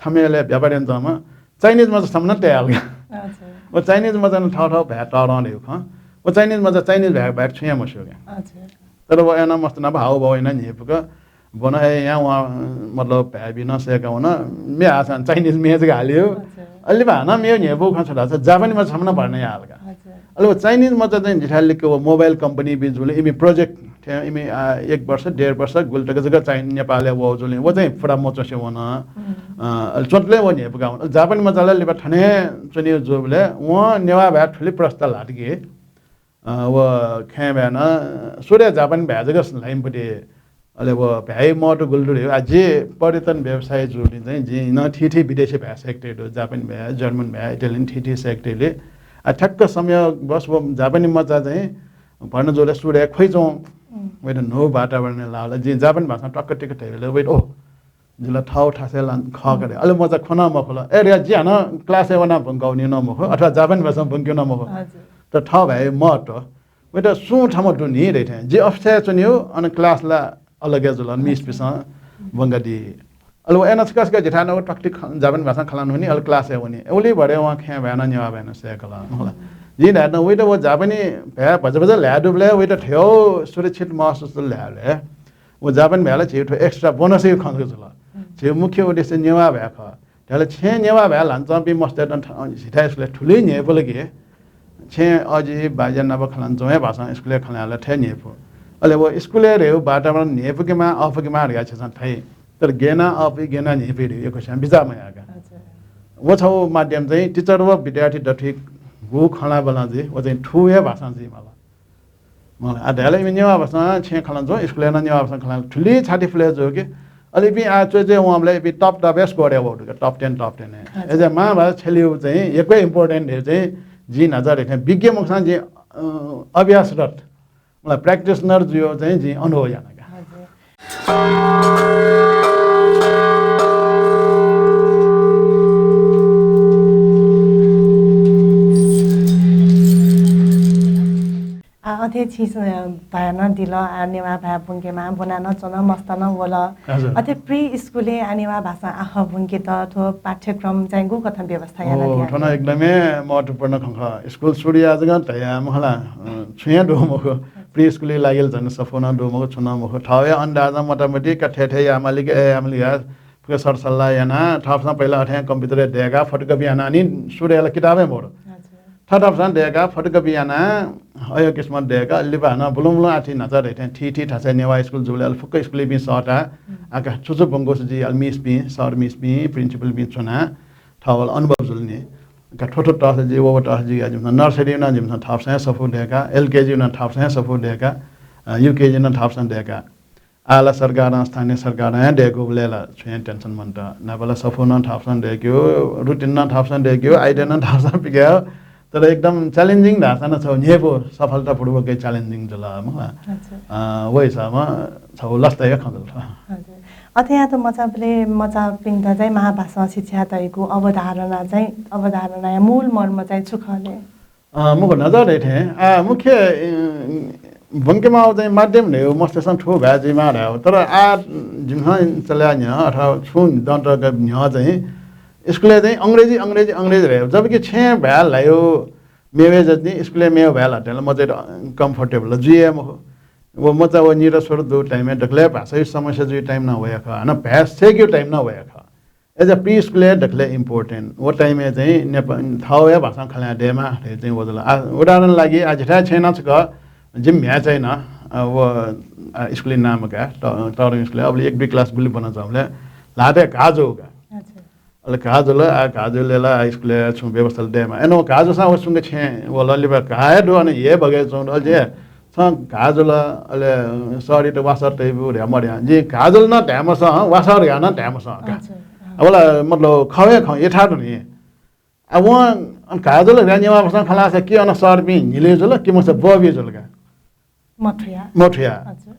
थम्हय्‌बलय् व्यापारी यानाच्वंम्ह Chinese मचा छम्ह नं तयाहल का। अच्छा। व Chinese मचां नं थःथः भाय् तःधं धइगु खँ। व Chinese मचा Chinese भाय् बाहेक छुं हे मस्यू का। अच्छा। तर व यानाः मस्त नाप हावभाव यानाः न्ह्यइपुक ब्वन, अय् यानाः वं, मतलब, भाय्‌पिं नं सय्‌का वन। म्ये हाःसां Chinese म्ये जक हालियो। अच्छा। अले लिपा हानं मेगु न्ह्यइपुगु खँ छु धाःसा Japanese मचा छम्ह नं भर्ना याहल का। अच्छा। अले व Chinese मचा चाहिँ जिथाय् लिक्क व mobile company-पिं जुल, इमि project थें इमि, आ, एक वर्ष, डेढ वर्ष गुलि तक जक चाहिँ नेपालय् वःगु जुल, व चाहिँ फुक्क मच्वंसे वन। हम्म। अ, अले च्वंतले व न्ह्यइपुका वन। अले Japanese मचा ला लिपा थन हे च्वनीगु जूबलय् वं नेवाः भाय् थुलि प्रस्ताव ल्हात कि, अ, व खँय् भाय् नं सुरुइ Japanese भाय् जक ल्हाइम्ह पति। अले व भाय्‌या महत्व गुलि दु धइगु। आ, जि पर्यटन व्यवसायी जूगुलिं चाहिँ जिं नं थीथी विदेशी भाय् सय्‌के तये दु। Japanese भाय्, German भाय्, Italian थीथी सय्‌के तये दु। आ, ठ्याक्क संयोगवश व Japanese मचा चाहिँ भर्ना जुल, सुरुइ ख्वइच्वं। वइत न्हू वातावरणय् लाःबलय् जिं जापानी भाषां टक्क टिक धयाबलय् वइत, ओह, जि ला थःगु थासय् ला खः का धया। अले मचा खँ नं मखुल। ए, धया, जि हानं class-य् वनाः ब्वंकावनी नं मखु, अथवा जापानी भाषां ब्वंके नं मखु। हजुर। तर थःगु भाय् महत्व। वइत सुं छम्ह दु नि धइथें। जि office-य् च्वनीगु, अन class ला अलग हे जुल, मिसपिसं ब्वंकादी। अले व अय्‌नं छकः छकः जिथाय् नं टकटिक खँ, जापानी भाषां खँ ल्हाना वनी, अले class-य् वनी। उलि भरे वं खँय् भाय् नं नेवाः भाय् नं सय्‌कल, मखु ला। जिं धायेधुन वइत व जापानी भाय् भचा भचा ल्हाये दुबलय् वइत थ्व सुरक्षित महसुस जुल ल्हायेबलय् व जापानी भाय् ला झीगु थ्व extra bonus-या खँ जक जुल। झीगु मुख्य उद्देश्य नेवाः भाय् खः। धाःसा छेँय् नेवाः भाय् ल्हानाच्वंपिं मस्तय्त झीथाय् स्कुलय् थुलि न्ह्यइपुल कि छेँय् अजि बाज्या नाप खँ ल्हानाच्वंगु हे भाषां स्कुलय् खँ ल्हायेबलय् थथे न्ह्यइपु। अले व स्कुलय् धयागु वातावरण न्ह्यइपुकेमा अःपुकेमा धकाः झीसं धाइ। तर गय् यानाः अःपुइ, गय् यानाः न्ह्यइपुइ धयागु यक्वस्यां बिचाः मयाः का। अच्छा। व छगू माध्यम चाहिँ teacher व विद्यार्थी दथुइ गु खँ ल्हाःबलय् जुइ, व चाहिँ थुगु हे भाषां जुइ माल। मखु ला, आ, धायेबलय् इमि नेवाः भाषां छेँय् खँ ल्हानाच्वं, स्कुलय् नं नेवाः भाषां खँ ल्हाना, थुलि छाति फुले जू कि। अले इपिं आः च्वय् च्वय् वंबलय् इपिं top top-य् score याये वःगु दु का, top ten, top ten-य्। अच्छा। अय्‌जुयाः मांभाषा छ्यलेगु चाहिँ यक्व important धयागु चाहिँ जिं न्हाचः धयाथें विज्ञ मखुसां जिं, अ, अभ्यासरत, मतलब practitioner जुयाः चाहिँ जिं अनुभव याना का। हजुर। आ, अथे छिं, अ, भाय्‌नं दिल, आ, नेवाः भाय् ब्वंकेमा, ब्वना नं च्वन, मस्त नं वल। हजुर। अथे pre school-य् आ नेवाः भाषां आखः ब्वंकेत थ्व पाठ्यक्रम चाहिँ गुकथं व्यवस्था यानादिया? ओ, थन एकदमै महत्त्वपूर्ण खँ खः। स्कुल सुरु याः जक धयाः मखु ला, अ, छुं हे दु मखु। Pre school-या लागि झन सफू नं दु मखु, छुं नं मखु। थःगु हे अन्दाजं मोटामोटी का थथे थथे यायेमाली का, अय् यायेमाली का, फुक्क सरसल्लाह यानाः, थःपिन्सं पहिला अथें computer-य् दय्‌काः photocopy यानाः नि सुरु याल, किताबय् मरु। हजुर। थःथःपिन्सं दय्‌काः photocopy यानाः अय् किसिमं दय्‌काः लिपा हानं बुलुं बुलुं आः छिं न्हाचः धयाथें थीथी थासय् नेवाः स्कुल जूबलय् अले फुक्क स्कुलय् इपिं सःताः, हम्म। आ का छु छु ब्वंकूगु छु जुइ, अले मिसपिं, सर मिसपिं, principal-पिं च्वनाः थः अले अनुभव जुल नि। का थ्व थ्व तःसा जुइ, व व तःसा जुइ, जिमिसं nursery नं जिमिसं थःपिन्सं हे सफू दय्‌काः, LKG नं थःपिन्सं हे सफू दय्‌काः, अ, UKG नं थःपिन्सं दय्‌काः। आः ला सरकारं, स्थानीय सरकारं हे दय्‌कूबलय् ला छुं हे tension मन्त। न्हापा ला सफू नं थःपिन्सं दय्‌केगु, routine नं थःपिन्सं दय्‌केगु, idea नं थःपिन्सं पिकायेगु। तर एकदम challenging धाःसा नं छगू न्ह्यइपु सफलतापूर्वक हे challenging जुल, मखु ला। अच्छा। अ, व हिसाबं छगू लसताया खँ जुल थ्व। हजुर। अथे यात मचाबलय् मचापिन्त चाहिँ मांभाषां शिक्षा तयेगु अवधारणा चाहिँ, अवधारणाया मूल मर्म चाहिँ छु खः ले? अ, मखु, न्हाचः धयाथें, आ, मुख्य, अ, ब्वंकेमाःगु चाहिँ माध्यम धयागु मस्तय्‌सं थुगु भाय् जुइमाः धयागु। तर आः जिमिसं चले याः न्ह्यः अथवा छुं दँ तक न्ह्यः चाहिँ स्कुलय् चाहिँ अंग्रेजी, अंग्रेजी, अंग्रेजी धयागु। जबकि छेँय् भाय् ल्हाइगु मेवय् जति स्कुलय् मेवय् भाय् ल्हात धाःसा मचायात comfortable जुइ हे मखु। व मचा व नित स्वर दुगु time-य् दकलय् भाषाया समस्या जुइगु time नं वया खः। हानं भाय् सय्‌केगु time नं वया खः। अय्‌जुयाः pre school-य् दकलय् important। व time-य् चाहिँ नेपा-, थःगु हे भाषां खँ ल्हाये दयेमाः धयागु चाहिँ व जुल। आ, उदाहरण लागि, आ, जिथाय् छेँय् नं छकः जिमि म्ह्याय्‌चां नं, आ, व, आ, स्कुलय् नां मकाये, त-, तःधंगु स्कुलय्, अबलय् एक दुई class गुलि ब्वनाच्वंबलय् ल्हातय् घाः जूगु का। अच्छा। अले घाः जुल, आ, घाः जूबलय् ला, आ, स्कुलय् छुं व्यवस्था ला दयेमाः। अय्‌नं व घाः जूसां व सुंक छेँय् वल, लिपा घाः हे दु, अन हे बगय् च्वंगु दु, अले छं घाः जुल, अले सरयात वासः तइबु धयाः मधयां। जिं घाः जुल नं धाये मसः, वासः धयाः नं धाये मसः का। अच्छा, अँ। अब ला, मतलब, खः हे खः, यथार्थ नि। आ, वं घाः जुल धयाः नेवाः भाषां खँ ल्हाःसा कि अन सरपिं न्हिले जुल, कि मखुसा ब्वःबी जुल का। मथुया। मथुया। अच्छा।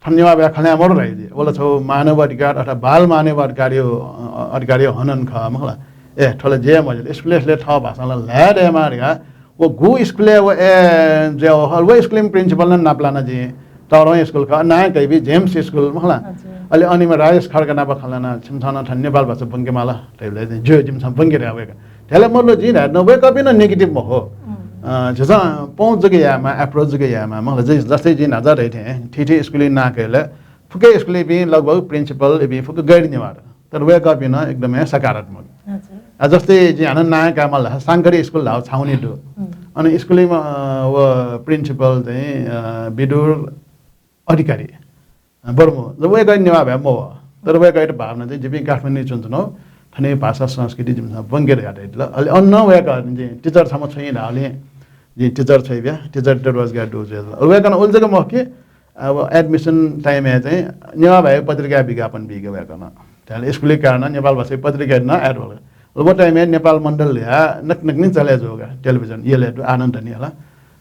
थन नेवाः भाय् खँ ल्हाये मरु धयादी। व ला छगू मानव अधिकार अथवा बाल मानव अधिकारया, अ, अधिकारया हनन खः, मखु ला। ए, थ्व ला जुइ हे मजिल। स्कुलय्, स्कुलय् थःगु भाषां ला ल्हाये दयेमाः धकाः व गु स्कुलय् व, ए, जुयाः व, व स्कुलया principal नं नापलाना जिं। तःधंगु स्कुल खः, नां कयाबी जेम्स स्कुल, मखु ला। हजुर। अले अन इमिसं राजेश खड्का नाप खँ ल्हानाः छिमिसं नं थन नेपाल भाषा ब्वंकेमाल धयाबलय् चाहिँ ज्यू, जिमिसं ब्वंके धयाः वय्कः। धायेबलय् मतलब जिं धायेधुन वय्कःपिं नं negative मखु। हम्म। अ, झीसं पहुँच जक यायेमाः, approach जक यायेमाः, मखु ला। जि-, जस्तै जिं न्हाचः धयाथें थीथी स्कुलया नां कयाबलय् फुक्क स्कुलयापिं लगभग principal इपिं फुक्क गैर नेवाः। तर वय्कःपिं नं एकदमै सकारात्मक। हजुर। आ, जस्तै जिं हानं नां कायेमाल धाःसा शंकरी स्कुल धाःगु छाउनी दु। हम्म। अन स्कुलया, अ, व principal चाहिँ, अ, विदुर अधिकारी, अ, बर्मू। जब वय्कः नेवाः भाय् मवः, तर वय्कःयात भावना चाहिँ जिपिं काठमाडौं च्वनाच्वनागु, थनया भाषा संस्कृति जिमिसं ब्वंके धकाः धयादिल। अले अन नं वय्कः चाहिँ teacher छम्ह छ्वइ धाःबलय् जिं teacher छ्वयाबिया, teacher-यात रोजगार दु जुयादिल। अले वय्कलं उलि जक मखु कि, अब admission time-य् चाहिँ नेवाः भाय् पत्रिकाय् विज्ञापन बीगु वय्कलं। धायेबलय् स्कुलया कारणं नेपाल भाषाया पत्रिकाय् नं ad वल। अले व time-य् नेपाल मण्डल धयाः नकतिनि चले जूगु का, television, यलय् दु, आनन्द नि हला।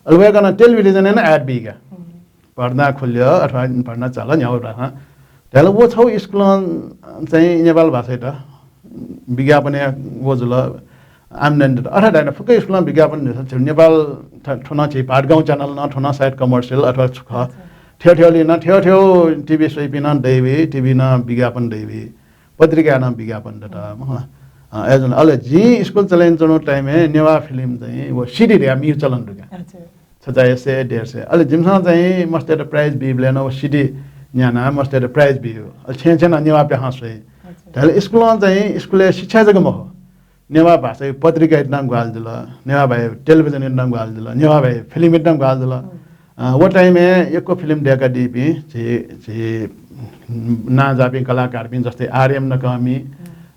अले वय्कलं television-य् नं ad बीगु का। हम्म। भर्ना खुल्यो अथवा भर्ना चाल न्ह्याउ धाल। धाल व छौ स्कुलं चाहिँ नेपाल भाषायात विज्ञापन याये व जुल, आम्दानी दत। अथवा धाइन फुक्क स्कुलं विज्ञापन दत। नेपाल थ-, थ्व नं छि भाटगाउँ च्यानल नं, थ्व नं सायद कमर्सियल अथवा छु खः। थ्यौ थ्यौलिं नं, थ्यौ थ्यौ टिभी स्वइपिं नं दैवी, टिभी नं विज्ञापन दैवी, पत्रिका नं विज्ञापन दत, मखु ला। अ, अय्‌जूगुलिं अले जिं स्कुल चले यानाच्वनागु टाइमय् नेवाः फिल्म चाहिँ व सिडी धयाः मिउ चलन दु का। अच्छा। छचाय् सय, डेढ सय। अले जिमिसं चाहिँ मस्तय्‌त प्राइज बीबलय् नं व सिडी न्यानाः मस्तय्‌त प्राइज बीगु। अले छेँय् छेँय् नं नेवाः प्याखं स्वइ। अच्छा। धाल स्कुलं चाहिँ स्कुलय् शिक्षा जक मखु, नेवाः भाषाया पत्रिकायात नं ग्वाहालि जुल, नेवाः भाय् टेलिभिजनयात नं ग्वाहालि जुल, नेवाः भाय् फिल्मयात नं ग्वाहालि जुल। अ, व टाइमय् यक्व फिल्म दय्‌कादीपिं झी, झी नांजाःपिं कलाकारपिं जस्तै आर्यम नकःमि,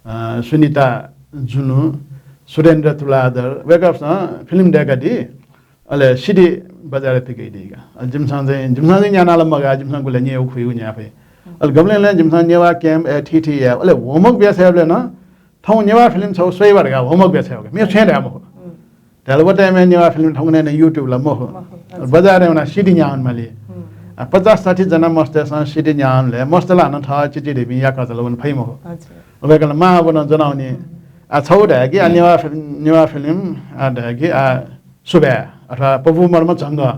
अ, सुनिता जुनु, सुरेन्द्र तुलाधर, वय्‌कःपिन्सं फिल्म दय्‌कादी। अले सिडी बजारय् पिकयादी का। अले जिमिसं चाहिँ, जिमिसं चाहिँ न्यानाः ला मगाः, जिमिसं गुलि न्यय्‌गु खुइगु न्याये फइ। अले गबलें ला जिमिसं नेवाः क्याम्प, ए, थीथी याये। अले homework बियाछ्वयेबलय् नं थौं नेवाः फिल्म छौ स्वये वा धकाः homework बियाछ्वये का। मेगु छेँ धाये मखु। धाल व टाइमय् नेवाः फिल्म थौंकन्हय् नं YouTube ला मखु। मखु, अच्छा। बजारय् वनाः सिडी न्याः वनेमाली। आ, पचास साठी जना मस्तय्‌सं सिडी न्याः वनेबलय् मस्त ला हानं थः चिचीधइपिं याकःचा ला वने फइ मखु। अच्छा। वय्‌कलं मां अबुं नं ज्वनावनी। आ, छौ धाय्‌कि, आ, नेवाः फिल्म, नेवाः फिल्म, आ, धाय्‌कि, आ, सुभाय् अथवा पपू मर्म झंगः।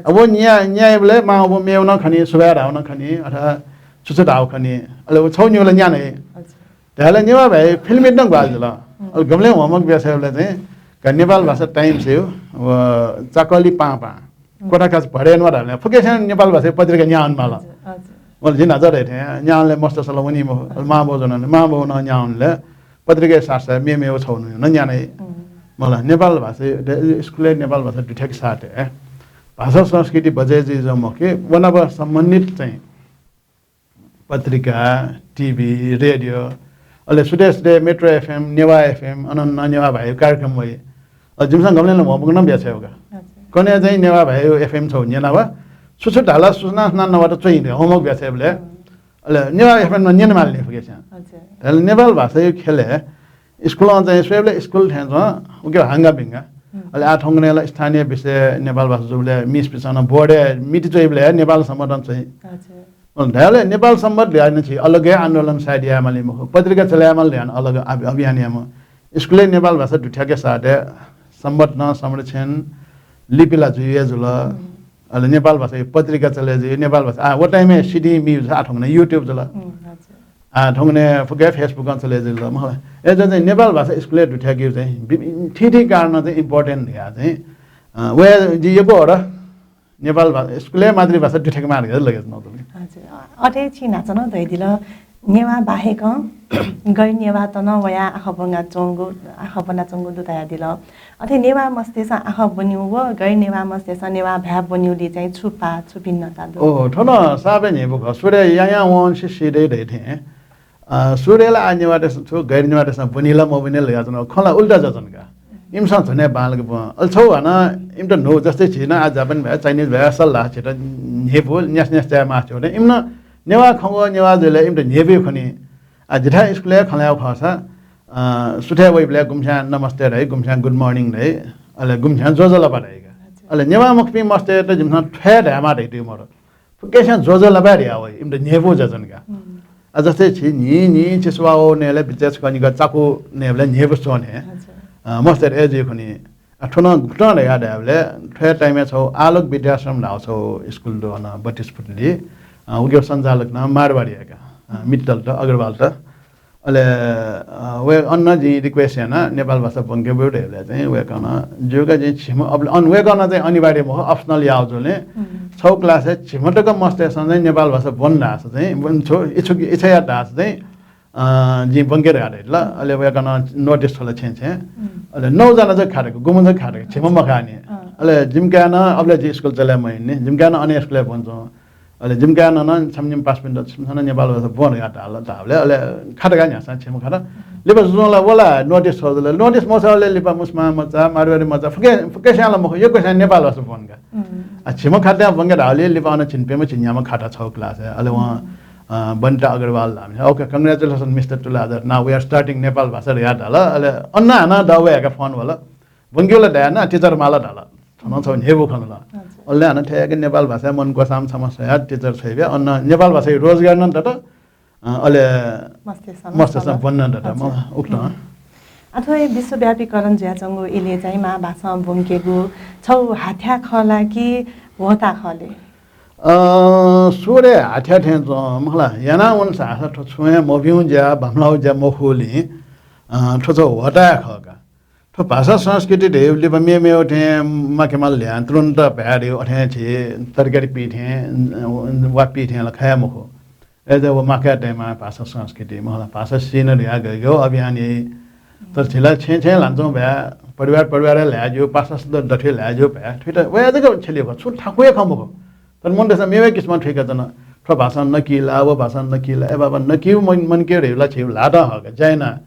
आ, व न्या-, न्याइबलय् मां अबुं मेगु नं खनी, सुभाय् धाःगु नं खनी, अथवा छु छु धाःगु खनी। अले व छौ निगू ला न्याना हे। अच्छा। धाल नेवाः भाय् फिल्मयात नं ग्वाहालि जुल। अले गबलें homework बियाछ्वयेबलय् चाहिँ का नेपाल भाषा टाइम्सया व चाकली पाँपां क्वथा काच भरे न्वः धाल। फुक्कसिनं नेपाल भाषाया पत्रिका न्याः वनेमाल। हजुर, हजुर। अले जिं न्हाचः धयाथें न्याः वनेबलय् मस्तय्‌सं ला वनी मखु। अले मां अबुं ज्वनावनी, मां अबुं नं न्याः वनेबलय् पत्रिकाया साथसाथय् मेमेगु छौ निगू नं न्याना हे। मखु ला, नेपाल भाषा, स्कुलय् नेपाल भाषा दुथ्याके साथय् भाषा संस्कृति बचय् जुइ जक मखु कि व नाप सम्बन्धित चाहिँ पत्रिका, टिभी, रेडियो, अले सुथय् सुथय् Metro FM, नेवाः FM, अन नं नेवाः भाय्‌या कार्यक्रम वइ। अले जिमिसं गबलें नं homework नं बियाछ्वये का। अच्छा। कन्हय् चाहिँ नेवाः भाय्‌या FM छौ न्यनाः वा, छु छु धाल, सुनां सुनां नवात च्वइ धकाः homework बियाछ्वयेबलय्। अले नेवाः FM नं न्यनेमाली नि फुक्कसिनं। अच्छा। अले नेपाल भाषाया ख्यलय् स्कुलं चाहिँ स्वयेबलय् स्कुल थें च्वं, उके हांगा भिंगा। अले आः थौंकन्हय् ला स्थानीय विषय नेपाल भाषा जूबलय् मिसपिसं नं बोर्डय् मिति च्वइबलय् नेपाल संवत नं च्वइ। अच्छा। अँ, धायेबलय् नेपाल संवत धयाः नं छि अलग हे आन्दोलन सायद यायेमाली मखु। पत्रिका चले यायेमाल धयाः नं अलग अभि-, अभियान यायेमाः। स्कुलय् नेपाल भाषा दुथ्याके साथय् संवत नं संरक्षण, लिपि ला जुइ हे जुल। अले नेपाल भाषाया पत्रिका चले जुइ, नेपाल भाषा, आ, व टाइमय् सिडी मिउ जुल, आः थौंकन्हय् YouTube जुल। थौंकन्हय् फुक्क Facebook नं चले जुल, मखु ला। अय्‌जूगुलिं चाहिँ नेपाल भाषा स्कुलय् दुथ्याकेगु चाहिँ बि-, थीथी कारणं चाहिँ important धयाः चाहिँ, अ, व जि यक्व वडा नेपाल भा-, स्कुलय् मातृभाषा दुथ्याकेमाः धकाः लगे च्वनागु दु। हजुर। अथे छिं न्हाचः नं धयादिल, नेवाः बाहेकं गैर नेवाःत नं वयाः आखः ब्वनाच्वंगु, आखः ब्वनाच्वंगु दु धयादिल। अथे नेवाः मस्तय्‌सं आखः ब्वनीगु व गैर नेवाः मस्तय्‌सं नेवाः भाय् ब्वनीगुलिइ चाहिँ छु पाः, छु भिन्नता दु? ओहो, थन साप हे न्ह्यइपु खः। सुरुइ यायां वंसे सिधइ धइथें अ, सुरुइ ला आः नेवाःतय्‌सं छु, गैर नेवाःतय्‌सं ब्वनी ला मब्वनी ला धयाच्वनागु खँ ला उल्टा जुयाच्वन का। इमिसं झन हे बांलाक ब्वं। अले छौ हानं इमित न्हू, जस्तै झी नं आः जापानी भाय्, चाइनिज भाय् सल्लाह छित न्ह्यइपु, न्यास न्यास चायेमाः छित। इमिनं नेवाः खंगु, नेवाः जुइबलय् इमित न्ह्यइपुइ खनी। आ, जिथाय् स्कुलय् खँ ल्हायेगु खःसा, अ, सुथय् वइबलय् गुम्हस्यां नमस्ते धाइ, गुम्हस्यां good morning धाइ, अले गुम्हस्यां ज्वजलपा धाइ का। अले नेवाः मखुपिं मस्तय्‌त जिमिसं थ्व हे धायेमाः धयादीगु मदु। फुक्कसिनं ज्वजलपा हे धयावइ, इमित न्ह्यइपु जुयाच्वन का। आ, जस्तै छि न्हि, न्हि, छि सुवाः वःगु नयेबलय् बिचय् छकः निकः चाकु नयेबलय् न्ह्यइपु च्वं हे। अच्छा। अ, मस्तय्‌त अय् जुइ खनी। अ, थ्व नं गुकथं धयाः धायेबलय् थ्वया टाइमय् छौ आलोक विद्याश्रम धाःगु छौ स्कुल दु अन बत्तीस फुटलिइ। अ, उके सञ्चालक नं मारवाडी हे का। अ, मित्तलत, अग्रवालत। अले, अ, वय्-, अन जिं request याना नेपाल भाषा ब्वंके ब्यु धयाबलय् चाहिँ वय्‌कलं ज्यू का, जिं झिम्ह अब अन वय्‌कलं चाहिँ अनिवार्य मखु, optional याःगु जुलिं छौ class-य् झिम्ह तक मस्तय्‌सं चाहिँ नेपाल भाषा ब्वन धाःसा चाहिँ, ब्वन छु, इच्छुक, इच्छा यात धाःसा चाहिँ, अ, जिं ब्वंके धकाः धयादिल। अले वय्‌कलं notice थ्वल छेँय् छेँय्। अले नौ जना जक खात का, गुम्ह जक खात का, झिम्ह मखु नि। अले जिमि काय् नं अबलय् जि स्कुल चले मयंनि, जिमि काय् नं अन हे स्कुलय् ब्वनाच्वं। अले जिमि काय् नं छम्ह निम्ह पासापिन्त छिमिसं नं नेपाल भाषा ब्वँ धकाः धाल, धाःबलय् अले खात का न्ह्यासां झिम्ह खात। लिपा जुजुं ला व ला notice छ्वल, notice मछ्वःबलय् लिपा मुसलमान मचा, मारवाडी मचा, फुक्क, फुक्कसियां ला मखु, यक्वसियां नेपाल भाषा ब्वन का। आ, झिम्ह खात ब्वंके धाःबलय् लिपा अन झिंप्यम्ह झिंन्याम्ह खात छौ class-य्। अले वं, अ, बनिता अग्रवाल धाःम्ह। OK, congratulations Mister Tuladhar, now we are starting Nepal भाषा धकाः धाल। अले अन हानं दबू हयेकाः phone वल। ब्वंकेगु ला धाये ना, teacher माल धाल। थन छौ न्हेबु खनल। अले अन थ्याक नेपाल भाषा मन क्वसाम छमा सया टिचर छ्वइबे अन नेपाल भाषा रोजगार नं दत। अले मस्ते सन मस्ते सन बन्न दत म उक्त। अथवा विश्वव्यापीकरण जुयाचंगु इले चाहिँ मां भाषा बुंकेगु छौ हाथ्या खला कि वता खले? अ सुरे हाथ्या थें मखला याना वन सासा थो छुए मभिउ ज्या भमलाउ ज्या मखुली। अ थो छौ वता खका। थ्व भाषा संस्कृति धयागु लिपा मेमेगु थें माकेमाल ल्याहां तुरुन्त भाय् धयागु अथें झी तरकारी पी थें, वा पी थें ला खया मखु। अय्‌जा व माकाय् तयेमाः भाषा संस्कृति, मखला भाषा सिन धयागु अभियान याइ। तर झी ला छेँ छेँ ल्हानाच्वंगु भाय्, परिवार परिवारय् ल्हाये ज्यू, पासा सुद्धा दथुइ ल्हाये ज्यू भाय्। थुइत वया जक छ्यलियो खः, छुं थाकुया खँ मखु। तर मनूतय्‌सं मेमेगु किसिमं थुइकाच्वन। थ्व भाषां नकी ला, व भाषां नकी ला, ए बाबा नकीगु मन, मनके धयागु ला झीगु ल्हातं हःगु, ज्या याना।